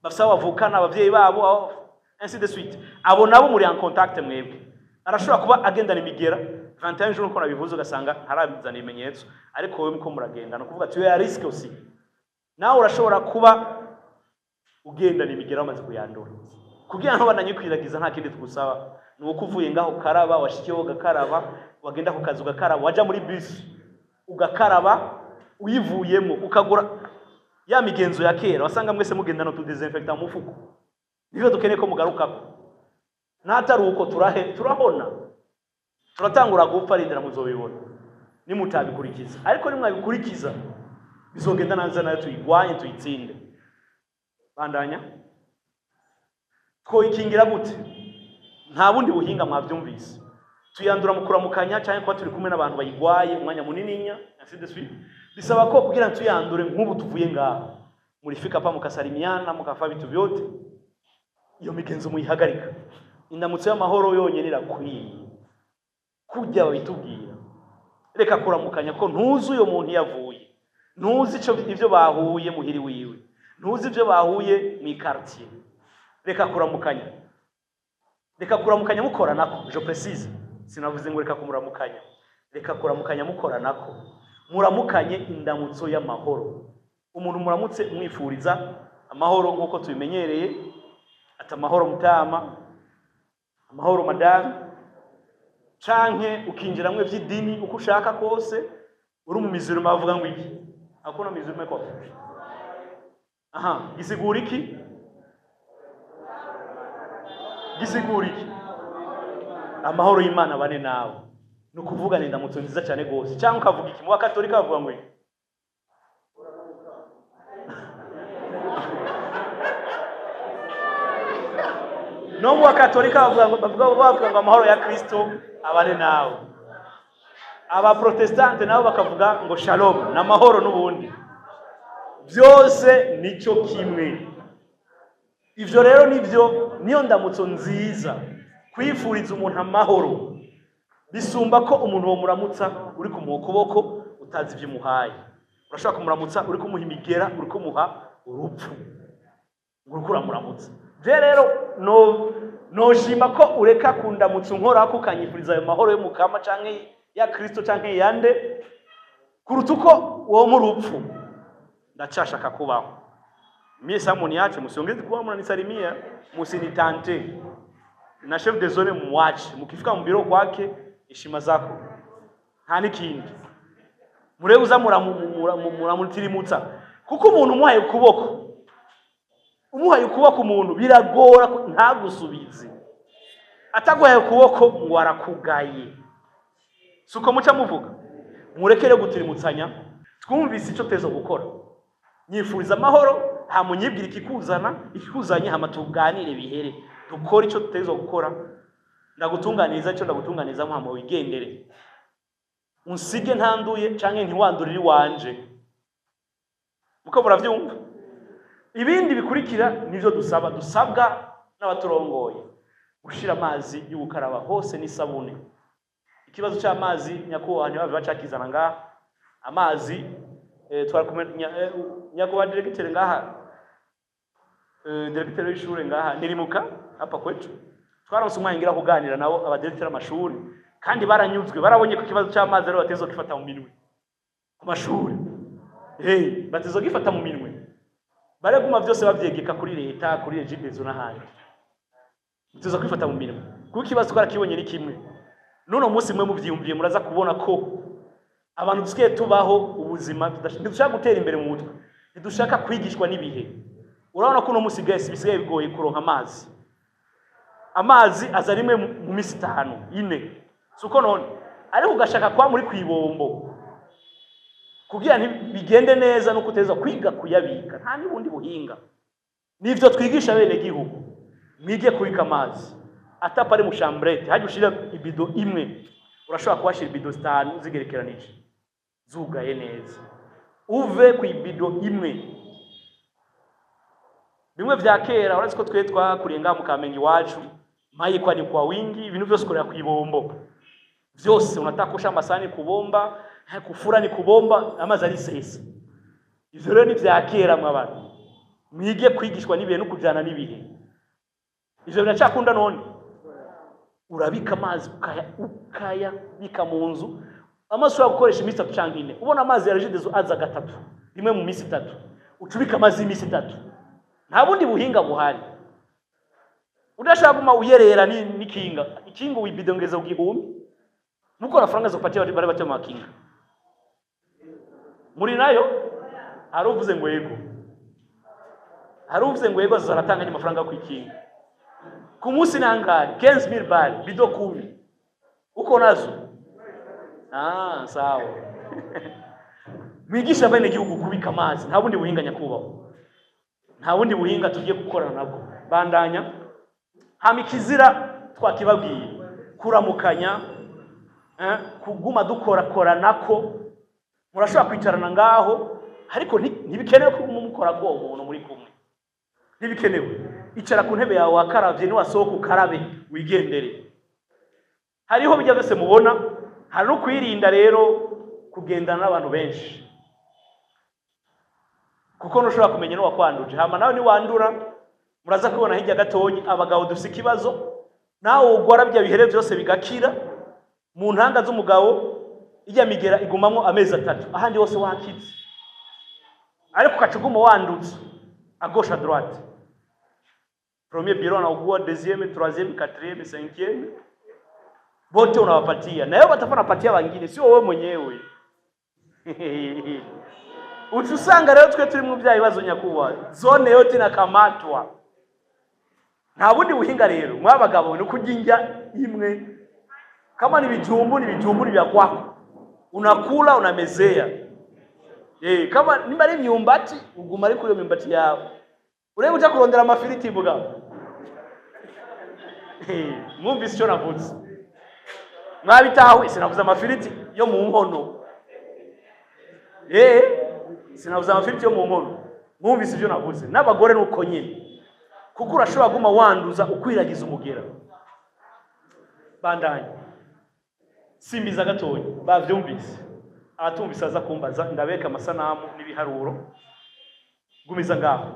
bafise abo bavukana, abavyeyi babo, ainsi de suite. Abo nabo muri en contact mwebwe, arashobora kuba agendana imigera 21 jours nkuko nabivuze, ugasanga ntarazana ibimenyetso, ariko wowe muko muragenda, no kuvuga ati ya risque aussi, nawe urashobora kuba ugendana imigera wamaze kuyandura. Kugira ngo bananyikwiragiza, nta kindi tugusaba, ni uko uvuye ngaho ukaraba, washikiyeho ugakaraba, wagenda ku kazi ugakaraba, waja muri bisi ugakaraba, uyivuyemo ukagura. Ya migenzo ya kera wasanga mwese mugendana utu désinfectant mu mufuko, nivyo dukeneye ko mugarukako. N'atari uko turahe turahona. Turatangura gupfa, rindira muzobibona nimutabikurikiza. Ariko nimwabikurikiza bizogenda neza, nayo tuyigwanye, tuyitsinde. Bandanya. Twoyikingira gute? Nta bundi buhinga, mwabyumvise. Tuyandura mu kuramukanya cyangwa kuba turi kumwe n'abantu bayigwaye umwanya munininya, ainsi de suite. Bisaba ko kugira ngo tuyandure, nk'ubu tuvuye ngaha, mulifika pa mukasalimiana, mukafa vitu vyote, iyo migenzo muyihagarika. Indamutso y'amahoro yonyine irakwiye kujya babitubwira. Reka kuramukanya, ko ntuzi uyo muntu yavuye, ntuzi ico ivyo bahuye muhiri wiwe, ntuzi ivyo bahuye mu quartier. Reka kuramukanya, reka kuramukanya mukoranako. Je précise, sinavuze ngo reka kumuramukanya. Reka kuramukanya mukoranako, muramukanye indamutso y'amahoro. Umuntu muramutse umwifuriza amahoro nk'uko tubimenyereye, ati amahoro mutama, amahoro madamu, canke ukinjiramwo ivy'idini uko ushaka kose. Uri mu mizirima bavuga ngo iki? Hakuna mizirima ko aha gisigura iki? Gisigura iki? Amahoro y'Imana bane nawe. Ni ukuvuga ni indamutso nziza cyane rwose. Cyangwa ukavuga iki? Mu bakatolika bavuga ngo iki? No mu bakatolika bavuga ngo amahoro ya Kristo abane nawe. Abaprotestante nabo bakavuga ngo shalom, ni amahoro n'ubundi, byose nicyo kimwe. Ivyo rero nivyo, niyo ndamutso nziza. Kwifuriza umuntu amahoro bisumba ko umuntu wo muramutsa uri kumuha ukuboko utazi ivyo umuhaye. Urashobora kumuramutsa uri kumuha imigera, uri kumuha urupfu, ngo uriko uramuramutsa. Je rero no noshima ko ureka kundamutsa unkorako, ukanyifuriza ayo mahoro y'umukama canke ya Kristo canke yande, kuruta uko wo mu rupfu. Ndacashaka kubaho. Mie sa muniache, musiongeze kuwa mnanisalimia, musinitante. Na chef de zone muwache, mukifika mu biro kwake heshima zako, nta n'ikindi murebe uza muramutirimutsa. Kuko umuntu umuhaye ukuboko, umuhaye ukuboko umuntu biragora ntagusubize. Ataguhaye ukuboko ngo arakugaye, suko muca muvuga. Murekere gutirimutsanya. Twumvise icyo tezo gukora. Nyifuriza amahoro, hamunyibwira ikikuzana, ikikuzanye, hama tuganire bihere, dukore icyo tutezo gukora. Ndagutunganiriza icyo ndagutunganiriza, hama wigendere, unsige ntanduye canke ntiwandurire iwanje. Muko muravyumva? Ibindi bikurikira nivyo dusaba, dusabwa n'abaturongoye: gushira amazi y'ugukaraba hose n'isabune. Ikibazo c'amazi, nyakubahwa, ntibave bacakizana ngaha amazi. Twari kumwe nyakubahwa directeur ngaha, directeur w'ishure ngaha nirimuka hapa kwetu. Twaronse umwanya ngira kuganira nabo abadirecteur amashuri, kandi baranyuzwe, barabonye ko ikibazo c'amazi rero batezo gifata mu minwe ku mashuri. Hey, batezo gifata mu minwe, bareguma vyose bavyegeka kuri leta, kuri Regideso n'ahandi. Tuza kwifata mu minwe kuko ikibazo twarakibonye ni kimwe. N'uno munsi mwe muvyiyumviye, muraza kubona ko abantu dusigaye tubaho ubuzima ntidushaka gutera imbere mu mutwe, ntidushaka kwigishwa n'ibihe. Urabona ko uno munsi gese bisigaye bigoye kuronka amazi. Amazi aza rimwe mu minsi 5, 4, suko none? Ariko ugashaka kwa muri kwibombo kugira bigende neza no kuteza kwiga kuyabika. Nta n'ubundi buhinga, nivyo twigisha bene gihugu. Mwige kubika amazi atapa ari mu chambrette, hajya ushira ibido imwe, urashobora kuhashira ibido 5 zigerekeranije zugaye neza, uve ku ibido imwe. Bimwe vya kera, urazi ko twe twakuriye ngaha mu Kamenge iwacu, mayi kwa ni kwa wingi, ibintu byose ukorera ku ibombo vyose. Unataka kosha amasahani kubomba, kufura ni kubomba, amazi ari sesa. Ivyo rero ni vya kera mw'abantu. Mwige kwigishwa n'ibihe no kujana n'ibihe. Ivyo biracakunda none? Urabika amazi, ukayabika mu nzu, amazi ushobora gukoresha iminsi 3 canke 4. Ubona amazi ya Regideso aza gatatu, rimwe mu minsi 3, ucubika amazi y'iminsi 3. Nta bundi buhinga buhari. Udashaka guma uyerera n'ikinga, ikinga wibidongeza ugihumbi muko na faranga zo kupatia bale bato makinga muri nayo. Haruvuze ngo yego, haruvuze ngo yego, azaratanga amafaranga ku ikinga ku munsi nangahe? 15000 bal bido 10. Uko nazo? Ah, sawa. Mwigisha bene gihugu kubika amazi. Nta bundi buhinga, nyakubahwa, nta bundi buhinga tugiye gukorana nabwo. Bandanya. Hama ikizira twakibabwiye: kuramukanya, kuguma dukorakoranako. Murashobora kwicarana ngaho, ariko ntibikenewe ko mukora ko uwo muntu muri kumwe, ntibikenewe. Icara ku ntebe yawe wakaravye, niwasohoka ukarabe, wigendere. Hariho bijya byose mubona. Hari no kwirinda rero kugendana n'abantu benshi, kuko ntushobora kumenya n'uwakwanduje. Hama nawe niwandura, muraza kubona hirya gatoyi, abagabo dufise ikibazo. Nawe ugwara bya bihere byose bigakira, mu ntanga z'umugabo ijya migera igumamwo amezi 3, ahandi hose wakize, ariko ukaca uguma wandutse à gauche, à droite. Premier bureau anaugua, deuxième, troisième, quatrième, cinquième, wote unawapatia, na yao watakuwa wanapatia wengine, sio wewe mwenyewe. Uca usanga rero twe turi mu bya bibazo, nyakubahwa, zone yote inakamatwa. Nta bundi buhinga rero mwabagabo, ni kurya indya imwe. Kama ni bijumbu, ni bijumbu, ni vya kwako, unakula, unamezea. Kama nimba ari imyumbati, uguma ari kuri iyo myumbati yawe, urebe uja kurondera amafiriti mugabo. Mwumvise icyo navuze? Mwabitahuye? Sinavuze amafiriti yo mu nkono. Sinavuze amafiriti yo mu nkono. Mwumvise ibyo navuze? N'abagore nuko nyine, kuko urashobora guma wanduza, ukwiragiza umugera. Bandanye, simbiza gatoya. Bavyumvise? Abatumvise aza kumbaza, ndabeka amasanamu n'ibiharuro. Gumiza ngaho.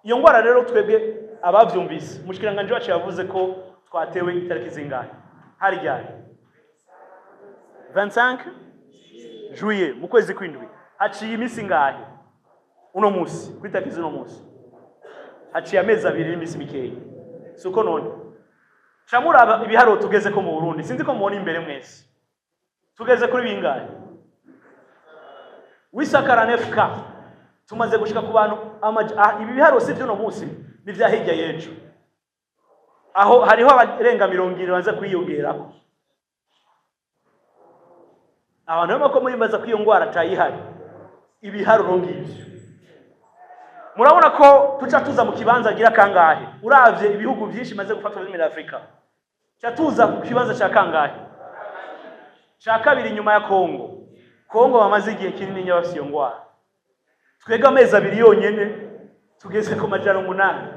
Iyo ngwara rero, twebwe abavyumvise, umushikiranganje wacu yavuze ko twatewe itariki zingahe? Hari ryari? 25 juillet, mu kwezi kw'indwi. Haciye iminsi ngahe uno munsi? Kuri tariki z'uno munsi haciye amezi 2 n'iminsi mikeya, si uko none? Ca muraba ibiharuro tugeze ko mu Burundi. Sinzi ko mubona imbere mwese. Tugeze kuri bingahe? 849 cas. Tumaze gushika ku bantu ibi biharuro si vy'uno munsi, ni vya hirya y'ejo. Aho hariho abarenga 70 baza kwiyongerako. Abantu barimo ko muribaza ko iyo ngwara atayihari. Ibiharuro ngivyo, murabona ko tuca tuza mu kibanza gira kangahe? Uravye ibihugu byinshi bimaze gufatwa muri Afrika, ca tuza ku kibanza ca kangahe? Ca kabiri, inyuma ya Kongo. Kongo bamaze igihe kinini bafise iyo ngwara. Twebwe amezi 2 yonyene, tugeze ku 800.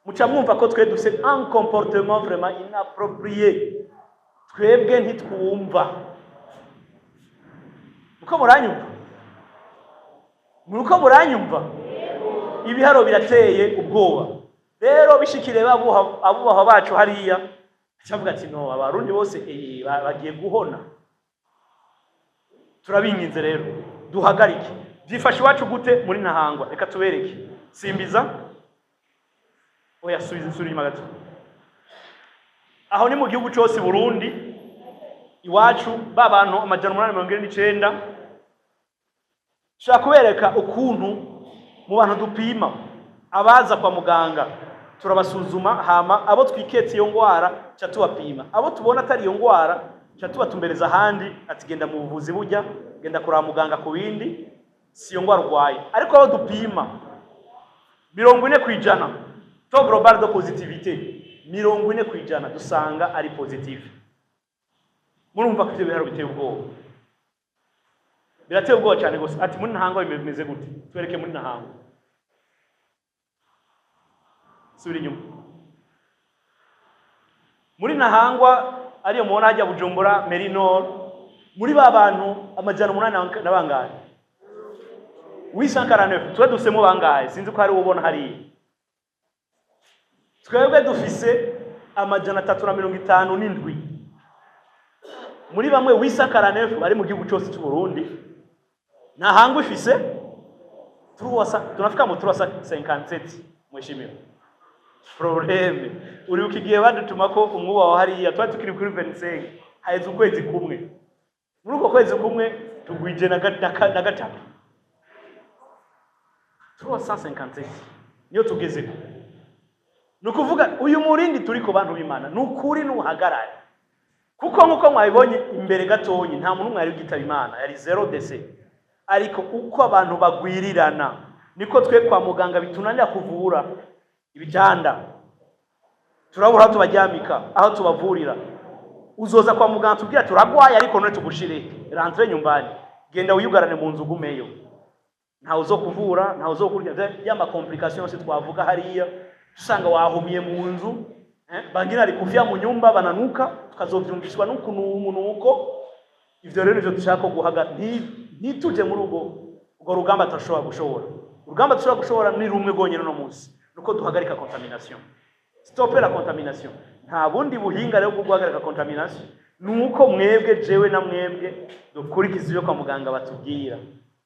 Muca mwumva ko twe dufise un comportement vraiment inapproprié. Twebwe ntitwumva. Uko muranyumva? Muko muranyumva? Ibiharo birateye ubwoba. Rero bishikire abubahwa bacu hariya, acavuga ati: "No, abarundi bose bagiye guhona." Turabinginze rero, duhagarike. Byifashe iwacu gute muri Ntahangwa? Reka tubereke. Simbiza. Oya, subiza, insura inyuma gato. Aho ni mu gihugu cose Burundi. Iwacu ba bantu 849. Nshaka kubereka ukuntu mu bantu dupima, abaza kwa muganga turabasuzuma, hama abo twiketse iyo ngwara ca tubapima, abo tubona atari iyo ngwara ca tubatumbereza ahandi, ati: "Genda mu buvuzi burya, genda kuraba muganga ku bindi, si iyo ngwara urwaye." Ariko abo dupima, 40%, taux global de positivité 40%, dusanga ari positif. Murumva ko ivyo biharuro biteye ubwoba, birateye ubwoba cyane gose. Ati muri Ntahangwa bimeze gute? Twereke muri Ntahangwa. Subira inyuma. Muri Ntahangwa, ariyo mubona hajya Bujumbura Merinor, muri ba bantu 800 na bangahe? 849. Twe dufisemo bangahe? Sinzi ko hari ubona hariya. Twebwe dufise 357 muri bamwe 849 bari mu gihugu cyose cy'u Burundi. Ntahangwa ifise tunafika mu 357. Mheshimiwa, problème, uribuka igihe badutuma ko umwuba wa hariya twari tukiri kuri 25? Haheze ukwezi kumwe. Muri uko kwezi kumwe tugwije na gatatu. 357 niyo tugezeko. Ni ukuvuga uyu murindi turi ku bantu b'Imana, ni ukuri nuhagarare. Kuko nkuko mwabibonye imbere gatonyi, nta muntu umwe yari ugitaba Imana, yari zéro décès. Ariko uko abantu bagwirirana, niko twe kwa muganga bitunanira kuvura. Ibitanda turabura, aho tubaryamika, aho tubavurira. Uzoza kwa muganga tubwira turagwaye, ariko none tugushire, rentre nyumbani, genda wiyugarane mu nzu, ugumeyo, ntawe uzokuvura, ntawe uzokurya. Ya ma complications yose twavuga hariya, usanga wahumiye mu nzu, bangine alikufia mu nyumba, bananuka, tukazovyumvishwa n'ukumunuko. Ivyo rero nivyo dushaka guhaga. Ntituje muri ubwo rugamba tudashobora gushobora. Urugamba dushobora gushobora ni rumwe rwonyene uno munsi, nuko duhagarika contamination, stopper la contamination. Nta bundi buhinga rero bwo guhagarika contamination, nuko mwebwe, jewe na mwebwe, dukurikiza ibyo kwa muganga batubwira.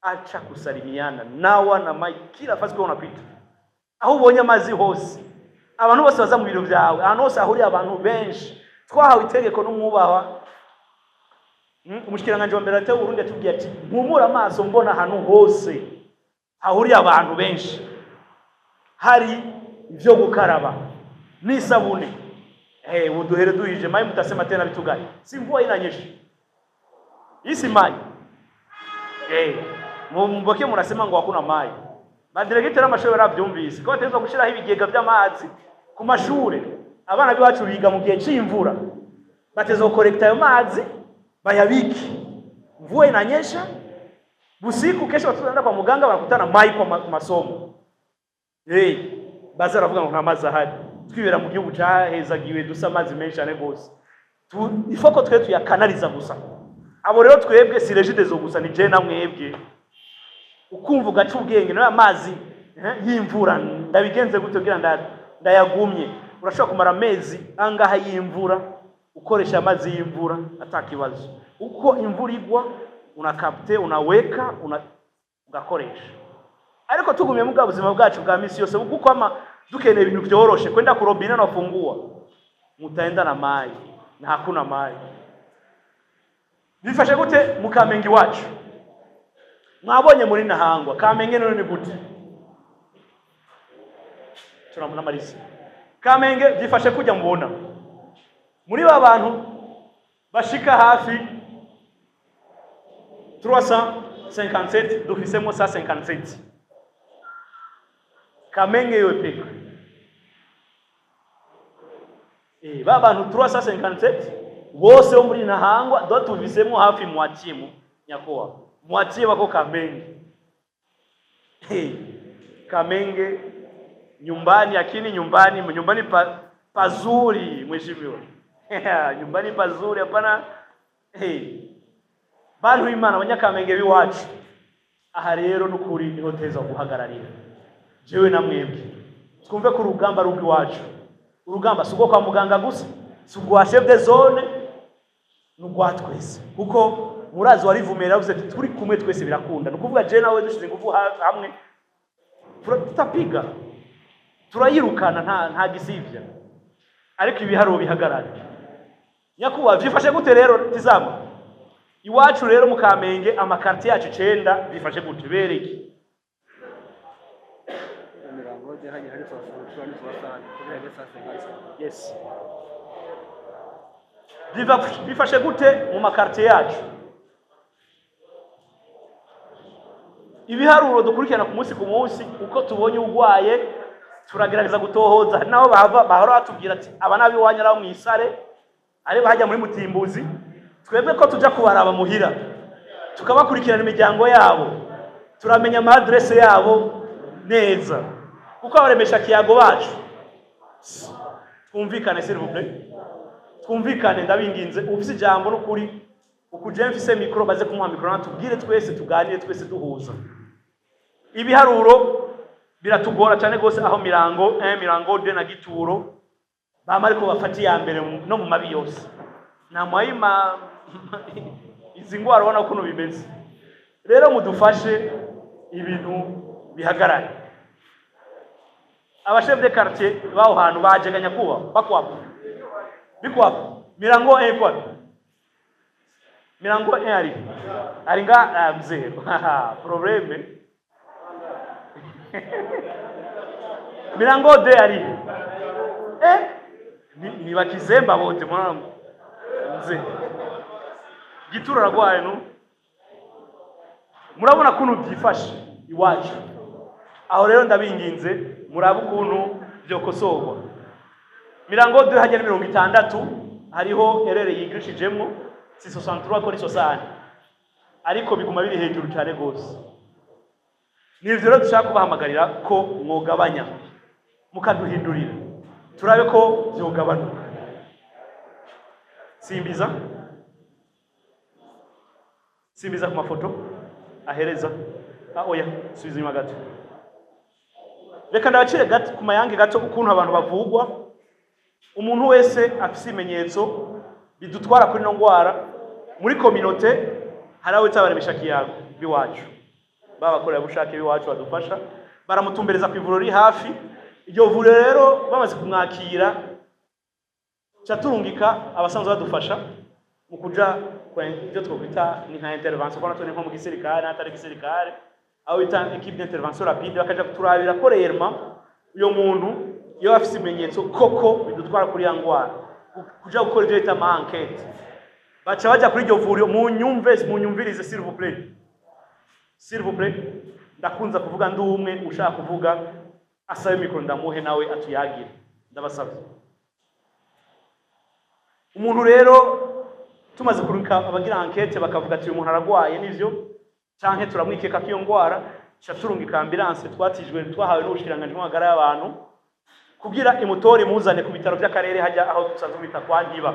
Acha kusalimiana, nawa na mai kila fasi kwa unapita, aho ubonye amazi hose, abantu bose baza mu biro byawe, ahantu hose hahuriye abantu benshi. Twahawe itegeko n'umwubahwa umushikiranganji wa mbere wa Burundi, yatubwiye ati: "Mpumure amaso mbona ahantu hose hahuriye abantu benshi hari ibyo gukaraba n'isabune." Eh, uduhere duhije mai, mutasema tena vitu gani? Si mvua inanyesha, hii si mai? Eh, mumboke murasema ngo hakuna mai. Badiregiteri y'amashuri baravyumvise ko bategerezwa gushiraho ibigega vy'amazi ku mashure. Abana b'iwacu biga mu gihe c'imvura, batezwa gukorekta ayo mazi bayabike. Mvua inanyesha busiku, kesho watoto wanaenda kwa muganga, wanakutana mai kwa masomo. Hey, baza baravuga ngo nta mazi ahari. Twibera mu gihugu cahezagiwe, dusa amazi menshi cyane gose. Ifoko twe tuyakanaliza gusa. Abo rero twebwe si Regideso gusa, ni je na mwebwe. Ukumva ugaca ubwenge nayo amazi y'imvura ndabigenze gute kugira ndayagumye? Urashobora kumara amezi angaha y'imvura ukoresha amazi y'imvura atakibazo. Uko imvura igwa, unakapte, unaweka, ugakoresha. Ariko tugumye mu bwa buzima bwacu bwa misi yose, kuko ama dukeneye ibintu vyoroshe, kwenda ku robinet nafungua, mutaenda na mai na hakuna mai. Bifashe gute mu Kamenge iwacu? Mwabonye muri Ntahangwa. Kamenge none ni gute? Turamariza Kamenge byifashe kujya mubona muri ba bantu bashika hafi 357, dufisemo 157 Kamenge yo peke. Eh, ba bantu 357 bose bo muri Ntahangwa do tuvisemo hafi moitié, mu nyakoa moitié bako Kamenge. Hey, Kamenge nyumbani, lakini nyumbani, nyumbani pazuri mheshimiwa, nyumbani pazuri, hapana. Hey, bantu b'Imana, abanyakamenge b'iwacu, aha rero n'ukuri niho teza guhagararira. Jewe na mwebwe twumve ko urugamba ari urw'iwacu. Urugamba si urwo kwa muganga gusa, si urwa chef de zone, ni urwa twese. Kuko murazi warivumera yavuze ati: "Turi kumwe twese birakunda." Ni ukuvuga jewe nawe dushize ingufu hamwe, tutapiga, turayirukana, nta gisivya. Ariko ibiharuro bihagarare. Nyakubahwa, vyifashe gute rero? Tizama iwacu rero mu Kamenge, ama quartiers yacu 9 bifashe gute? Bereke. Mirongo hagiye hari 63 ni 60 kubera 257. Yes. Bifashe gute mu ma quartiers yacu? Ibiharuro dukurikirana ku munsi ku munsi, uko tubonye urwaye turagerageza gutohoza. Hari nabo bahava bahora batubwira ati: "Aba nabi iwanyu ari abo mw'isare, ari bahajya muri Mutimbuzi." Twebwe ko tuja kubaraba muhira, tukabakurikirana imiryango yabo, turamenya ama adresses yabo neza, kuko abaremesha kiyago bacu. Twumvikane, s'il vous plaît, twumvikane, ndabinginze. Ufise ijambo n'ukuri, ukuje mfise micro, baze kumuha micro, natubwire twese, tuganire twese duhuza. Ibiharuro biratugora cyane gose, aho Mirango 1, Mirango 2 na Gituro bama ariko bafata iya mbere no mu mabi yose nta mwayima. Izi ngwara ubona ukuntu bimeze. Rero mudufashe ibintu bihagarare. Aba chef de quartier baho hantu bajeganya kuba bakwapo bikwapo. Mirango 1 kwa Mirango 1 ari nga mzee, problème. Mirango 2 ari ni bakizemba bote mwanangu. Nze Gituro aragwaye. No murabona kuntu byifashe iwacu. Aho rero ndabinginze murabe ukuntu byokosorwa. Mirango deux hajya 60, hariho erreur yigishijemwo, si 63 ko ni 60, ariko biguma biri hejuru cyane gose. Nivyo rero dushaka kubahamagarira ko mwogabanya, mukaduhindurira, turabe ko vyogabanuka. Simbiza, simbiza ku mafoto ahereza. Ah, oya, subiza inyuma gato. Reka ndabacire gato ku mayange gato ukuntu abantu bavugwa. Umuntu wese afise ibimenyetso bidutwara kuri ino ngwara, muri communauté hari abo bita abaremeshakiyago b'iwacu, b'abakorerabushake b'iwacu badufasha, baramutumbereza ku ivuriro riri hafi. Iryo vuriro rero bamaze kumwakira, ca turungika abasanzwe badufasha mu kuja ibyo twokwita ni nka intervention, kuko natwe ni nko mu gisirikare n'atari gisirikare, aho bita équipe d'intervention rapide, bakaja kuturabira ko réellement uyo muntu iyo afise ibimenyetso koko bidutwara kuri ya ngwara, kuja gukora ivyo bita ama enquête. Baca baja kuri iryo vuriro. Munyumve, munyumvirize, s'il vous plaît, s'il vous plaît. Ndakunza kuvuga ndi umwe, ushaka kuvuga asabe micro ndamuhe nawe atuyagire, ndabasabye. Umuntu rero tumaze kurungika abagira enquête, bakavuga ati uyu muntu aragwaye nivyo canke turamwikeka ko iyo ngwara, ca turungika ambulance twatijwe, twahawe n'ubushikiranganji bw'amagara y'abantu, kugira imutore imuzane ku bitaro by'akarere hajya aho dusanzwe bita kwa Ntiba.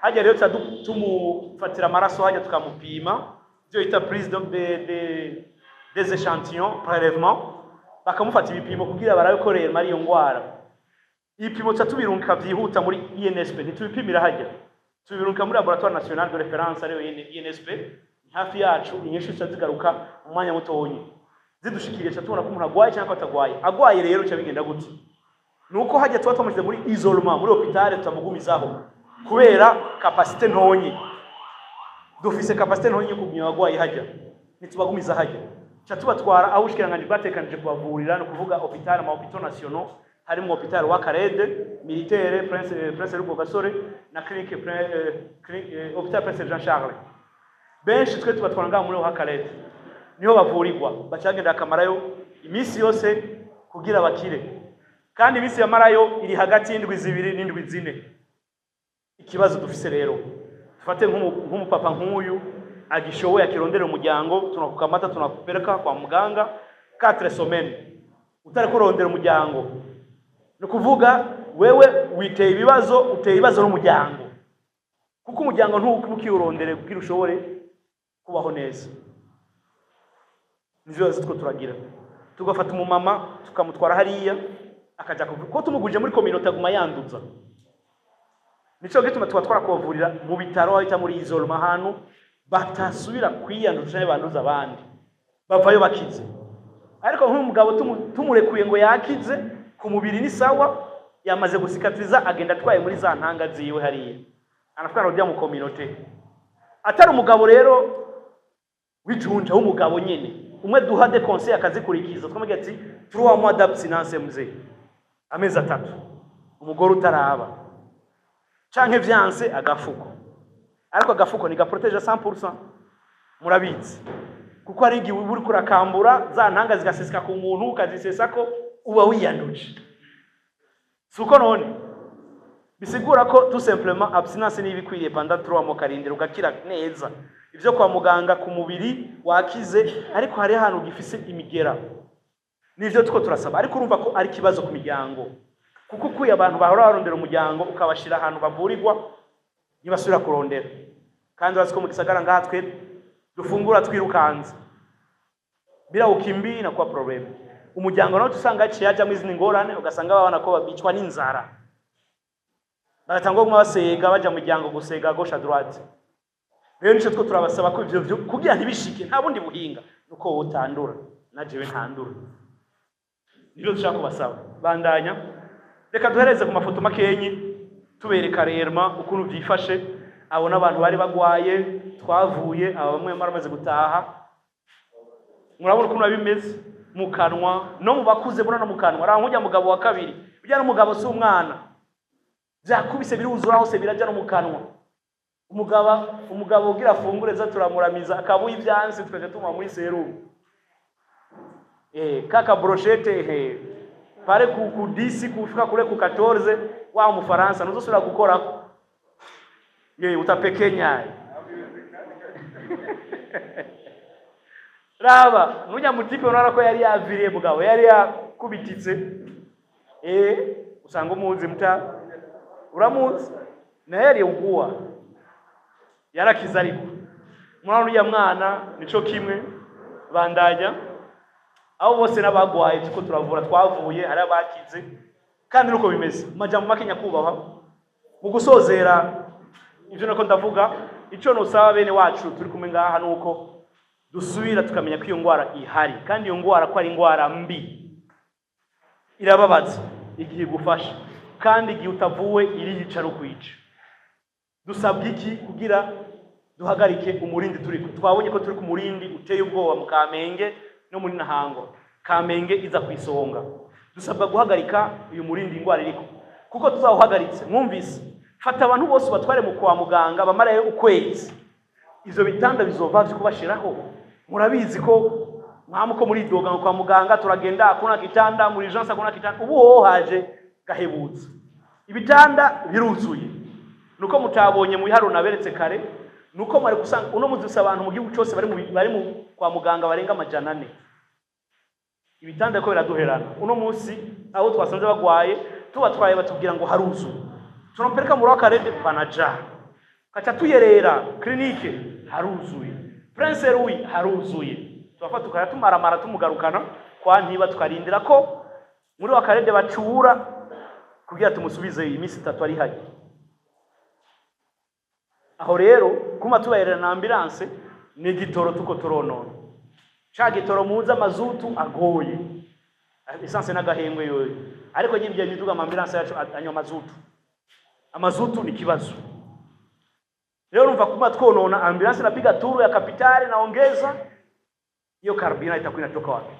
Hajya rero tuca tumufatira amaraso hajya, tukamupima ibyo bita prise de des échantillons, prélèvement, bakamufata ibipimo kugira barabe ko rero ari iyo ngwara. Ibipimo tuca tubirungika vyihuta muri INSP, ntitubipimira hajya, tubirungika muri laboratoire national de référence ariyo INSP hafi yacu. Inyishu zica zigaruka mu mwanya mutonyi, zidushikiriye tuca tubona ko umuntu agwaye cyangwa ko atagwaye. Agwaye rero bica bigenda gute? Nuko hajya tuba twamushyize muri isolement muri hôpital, tutamugumizaho kubera capacité ntonyi dufise, capacité ntonyi yo kugumya abagwayi hajya, ntitubagumiza hajya, ca tubatwara aho ubushikiranganji bwatekanije kubavurira, ni ukuvuga hôpital, ama hôpitaux nationaux, harimo hôpital wa Karede militaire, Prince Rwagasore na clinique hôpital Prince Jean Charles. Benshi twe tubatwara ngaho muri Karede, niho bavurirwa, baca bagenda bakamarayo iminsi yose kugira bakire, kandi iminsi yamarayo iri hagati y'indwi 2 n'indwi 4. Ikibazo dufise rero, dufate nk'umupapa nk'uyu agishoboye akirondera umuryango, tunakukamata tunakupeleka kwa muganga 4 semaines utari kurondera umuryango, ni ukuvuga wewe witeye ibibazo, uteye ibibazo n'umuryango, kuko umuryango ntukiwurondere kugira ushobore kubaho neza. Nivyo bibazo two turagira, tugafata umumama tukamutwara hariya akaja ko tumuguje muri communauté aguma yanduza. Nico gituma tuba twarakubavurira mu bitaro, aho bita muri isolement, ahantu batasubira kwiyanduza canke banduza abandi, bavayo bakize. Ariko nk'uyu mugabo tumurekuye ngo yakize ku mubiri ni sawa, yamaze gucikatriza, agenda atwaye muri za ntanga ziwe hariya, anatwara ujya mu communauté. Atari umugabo rero w'ijunja w'umugabo nyene, umwe duha des conseils akazikurikiza, twamubwira ati 3 mois d'abstinence mzee, amezi 3 umugore utaraba, canke vyanse agafuko. Ariko agafuko ni gaprotège 100%, murabizi, kuko hari igihe uba uriko urakambura za ntanga zigaseseka ku muntu, ukazisesako uba wiyanduje. Si uko none bisigura ko tout simplement abstinence niba ikwiye pendant 3 mois, karindira ugakira neza, ivyo kwa muganga ku mubiri wakize, ariko hari ahantu gifise imigera. Nivyo tuko turasaba, ariko urumva ko ari ikibazo ku miryango, kuko ukuye abantu bahora barondera umuryango ukabashira ahantu bavurirwa, ntibasubira kurondera. Kandi urazi ko mu gisagara ngaha twe dufungura twirukanze, bila ukimbii inakuwa problème. Umuryango nawe usanga yaciye hajamwo izindi ngorane, ugasanga babana ko bicwa n'inzara, bagatangwa kuguma basega, baja mu muryango gusega gauche à droite. Rero nico two turabasaba ko ivyo kugira ntibishike, nta bundi buhinga, nuko wowe utandura na jewe ntandura. Nivyo dushaka kubasaba. Bandanya. Reka duhereze ku mafoto makenyi tubereka rerma ukuntu vyifashe. Abo n'abantu bari bagwaye twavuye, aba bamwe baramaze gutaha. Murabona ukuntu biba bimeze mu kanwa no mu bakuze, murabona mu kanwa ari nk'ujya mugabo wa kabiri, ujya n'umugabo si umwana, byakubise biruzura hose, birajya no mu kanwa. Umugabo ugira afungure za turamuramiza akabuye ibyansi, tukaja tumuha muri sérum, kaka brochette, pare ku 10 kufika kule ku 14 wa mufaransa ntuzosubira gukorako, utapekenya. Raba nunya mu type, urabona ko yari yaviriye, mugabo yari yakubititse. Usanga umuzi muta uramuzi naye yari uguwa yarakize, ariko murabona uriya mwana nico kimwe. Bandanya abo bose n'abagwaye tuko turavura, twavuye, hari abakize kandi nuko bimeze. Mu majambo make, nyakubahwa, mu gusozera ivyo nako ndavuga, ico nosaba bene wacu turi kumwe ngaha nuko dusubira tukamenya ko iyo ngwara ihari, kandi iyo ngwara ko ari ingwara mbi, irababaza igihe igufasha, kandi igihe utavuwe iriyica no kwica. Dusabwa iki kugira duhagarike umurindi turiko? Twabonye ko turi ku murindi uteye ubwoba mu Kamenge no muri Nahango, Kamenge iza ku isonga. Dusabwa guhagarika uyu murindi ingwara iriko, kuko tuzawuhagaritse, mwumvise, fata abantu bose batware mu kwa muganga bamarayo ukwezi, ivyo bitanda bizova kubashiraho. Murabizi ko mwamuko muridoga ngo kwa muganga turagenda hakuna kitanda, muri urgence hakuna kitanda. Ubu ho haje gahebutse, ibitanda biruzuye. Nuko mutabonye mu biharuro naberetse kare, nuko mwari gusanga uno muzi abantu mu gihugu cyose bari mu kwa muganga barenga 400. Ibitanda ko biraduherana. Uno munsi abo twasanze bagwaye tubatwaye batubwira ngo haruzuye, tunampeleka muri akarere panaja, kaca tuyerera clinique haruzuye, Prince Louis haruzuye, turafata tukaya tumaramara tumugarukana kwa ntiba, tukarindira ko muri wa karede bacura kugira tumusubize iminsi 3 ari hayi. Aho rero kuma tubaherera na ambulance ni igitoro tuko turonona, ca gitoro muzi amazutu agoye, essence n'agahengwe yoyo, ariko nyibye miduga ama ambulance yacu anywa mazutu. Amazutu ni kibazo. Rero urumva kuma twonona ambulance inapiga tour ya capitale, naongeza hiyo carburant itakuwa inatoka wapi?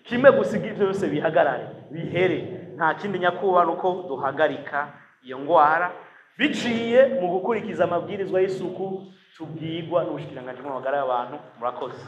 Kimwe gusiga ivyo byose bihagarare bihere, nta kindi nyakuba nuko duhagarika iyo ngwara biciye mu gukurikiza amabwirizwa y'isuku tubwirwa n'ubushikiranganji bw'amagara y'abantu. Murakoze.